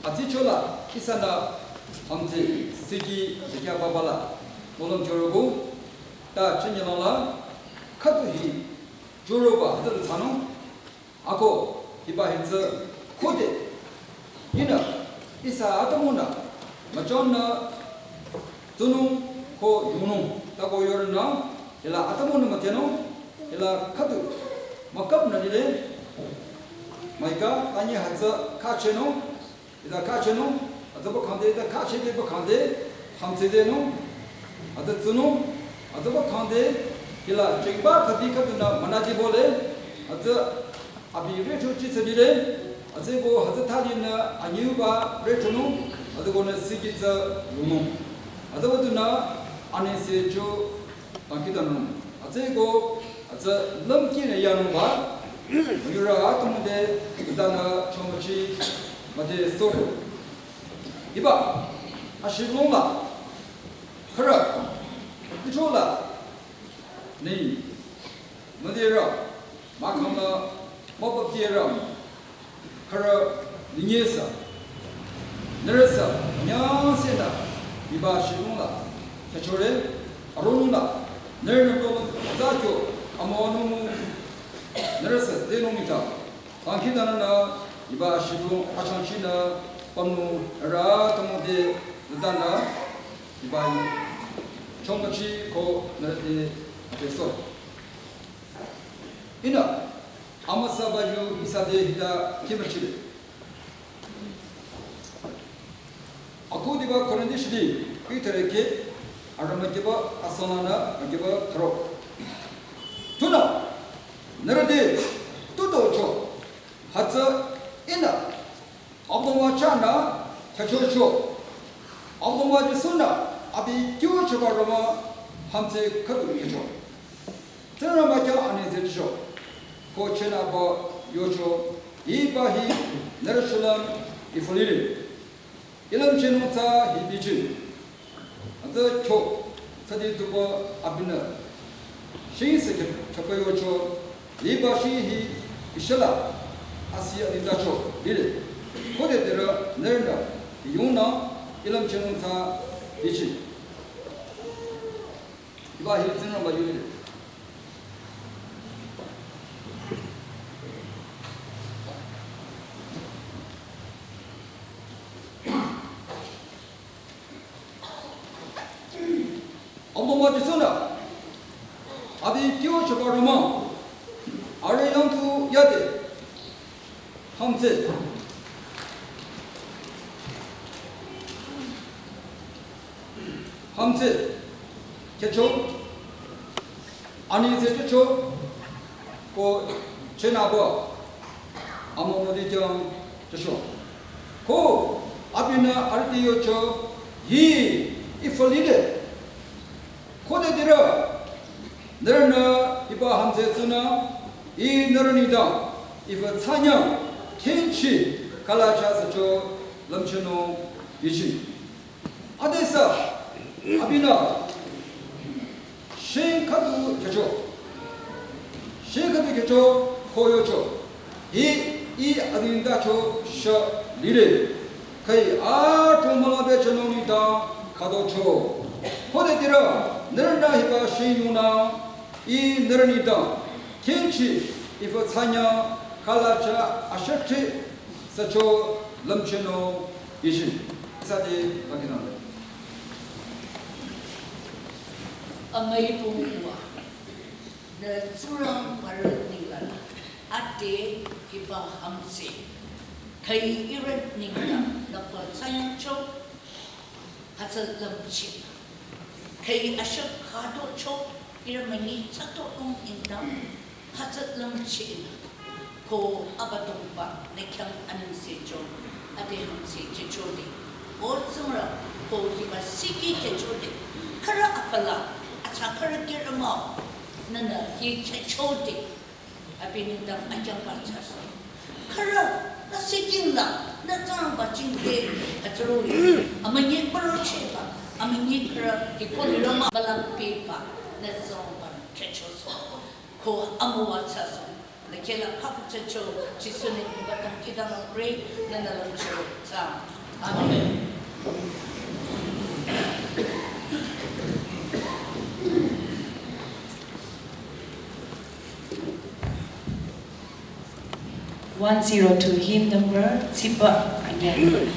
Atsichola, ihsanü, hamtse, siki, bekya baba la, mülung chorobo, ta chenyelang la, khüdu hi, choroba, hütsü tsanung, ako, hiba hütsü, khode, ihnü, ihsa atümungnü, müchongnü, tsunung ko yungnung, ta ko yornü, hila atümungnü mütenung, hila khüdu, müküpnü lile, maika, tanye hütsü, khachehnung, hila khachehnung, hütsüba khangde, hila khachehde ba khangde, hamtsedenung, hütsü tsunung, hütsüba khangde, hila chengba khüdi khüdunü münadi bole, hütsü abi recho chitsa lile, hütsüko hütsü thalinü anyiuba rechonung, hütsükonü siki tsü lunung. Hütsüba dunü anengse cho tangkitanung. Hütsüko hütsü lümkinü yanungba, yura atümung te tanü chomüchi müdhe sore. Hiba, ashilung la, khürü, ichola, ni, müdherü, mükhamla, mübüdherü, khürü, ninyesa, nührüsü, nyangsenü, hiba shilung la, khyüchore, arunung la, nührünü tolung, zakyo, amonungu, nührüsü, tenung ita, tangkitanünü, hiba shilung, achangchinü, pamnü, ra, tümung te, tanü, hiba, chomüchi, ko, nührü te, ateso. Ihnü, amüsaba yu ihsa te hita kimüchile. Akhudiba Korinthi shidi, Peter ke, Arüh mükiba asonana mükiba tharo. Tunü, nührü te, tutocho, hütsü ihnü, Abüdongba chahnü, khyüchocho. Abüdongba Jisu-nü, abi kyo choba roma, hümdhse khüdu khyücho. Tsingrangba khyang anengse jücho. Ko chenaba yocho, hiba hi, nührü shulüm, ifolire. I lümchehnung tsü hi bichi. Hütsü kyo, tsüdi tuba abinü. Shing se kyo, chapa yocho, hiba shing hi, ishila, asi anitacho, lire. Khode dirü, nührünü, yungnü, i lümchehnung tsü, bichi. Hiba hi Tsingrangba yulire. Abüdongba Jisu-nü, abi kyo choba roma, arüh yangtsu yade, hümdhse, hümdhse, khyücho, anengse jücho, ko chenaba, amübüdi khyang jücho. Ko, abinü arüh te yocho, hi, ifolire. Khode dirü, nührünü, hiba hümdhse tsunü, i nührü nengdang, ifa tsanyang, khenchi, khalacha sücho, lümchehnung, bichi. Adesü, abinü, shing khüdu khyücho. Shing khüdu khyücho, ko yocho. Hi, i anitacho sha lire. Khüi atümung müla bechehnung nengdang, khütocho. Khode dirü, nührünü hiba shing yungnü, i nührü nengdang, khenchi, ifa tsanyang, khalacha, ashati, sücho, lümchehnung, bichi. Sade, bakinang. Amüi pungwa, nü Tsingrangba nengla, ade hiba hümdhse, khüi ihrü nengla, nü fa tsanyangcho, hütsü lümcheh. Khüi ashah khütocho, ihrü münyi tsüto ung ingdang, hütsü lümcheh. Ko Abüdongba nü khyang anengsecho, ade hümdhse jüchode. O Tsingrang, ko hiba siki jüchode. Khürü afala, atsa khürü khyürü mah-o, nünü hi jüchode. Abi nengdang akyangba thsasoh. Khürü, nü siking la, nü Tsingrangba jingte, hütsüroh-i, amünyi mürochehba, amünyi khürü, hi ko lirü mah-o mülang pehba, nü Tsingrangba khyüchosoh. Ko amüwa thsasoh. Nü khehla khapü jücho, Jisu neng hiba dangkhidangnang pray, nünü lümcho thsaang. Amen. One zero two, hymn number, tsiba anyüh.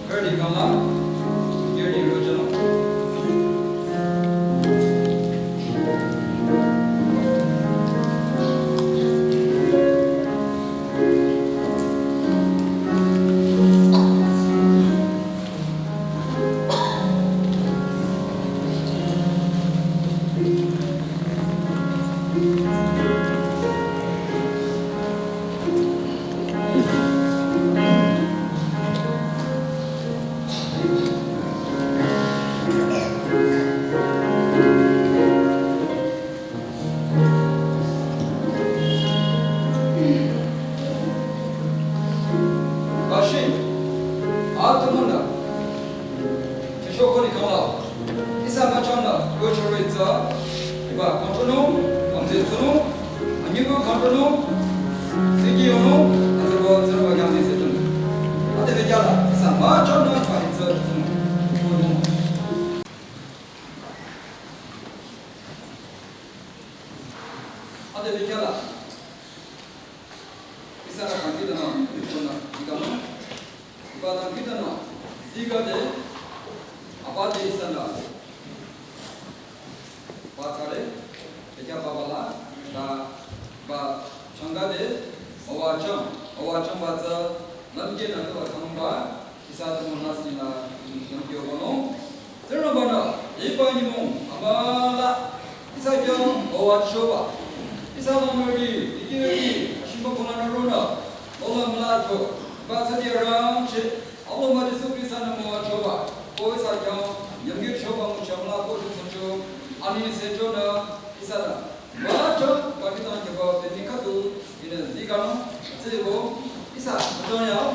Verdi kangla, verdi rojano. Bashin, atümünü, tüsho koni kangla, ihsa müchangnü, yochoro itsa, iba kangtonung, amze tsunung, anyigo kangtonung, sigi yonung, azabo, azabo yangdi setunung. Ate bejala, ihsa müchangnü, ba itsa tsunung. Ate bejala, ihsa kangkidana, ihsa kangkidana, iba kangkidana, sigade, abade ihsa na. Ba tsare, bekya babala, ta ba changade, awa chang, awa chang ba tsa, namke na to ba chang ba, ihsa tamo nasi na, namke wono. Tera ba na, iba nyimong, amala, ihsa kya, awa choba. Ihsa na meri, iki iki, ashimba kona na rona, ola mala to, ba tsa dia ram che, Abo ma Jisu Krista na mo choba, ko ihsa kya, yamge choba mo chamla ko Jisu cho, ani se cho na, ihsa na. Ma cho, ba kita kya ba, te ni katu, ina zikano, tsiri ko, ihsa, to ya,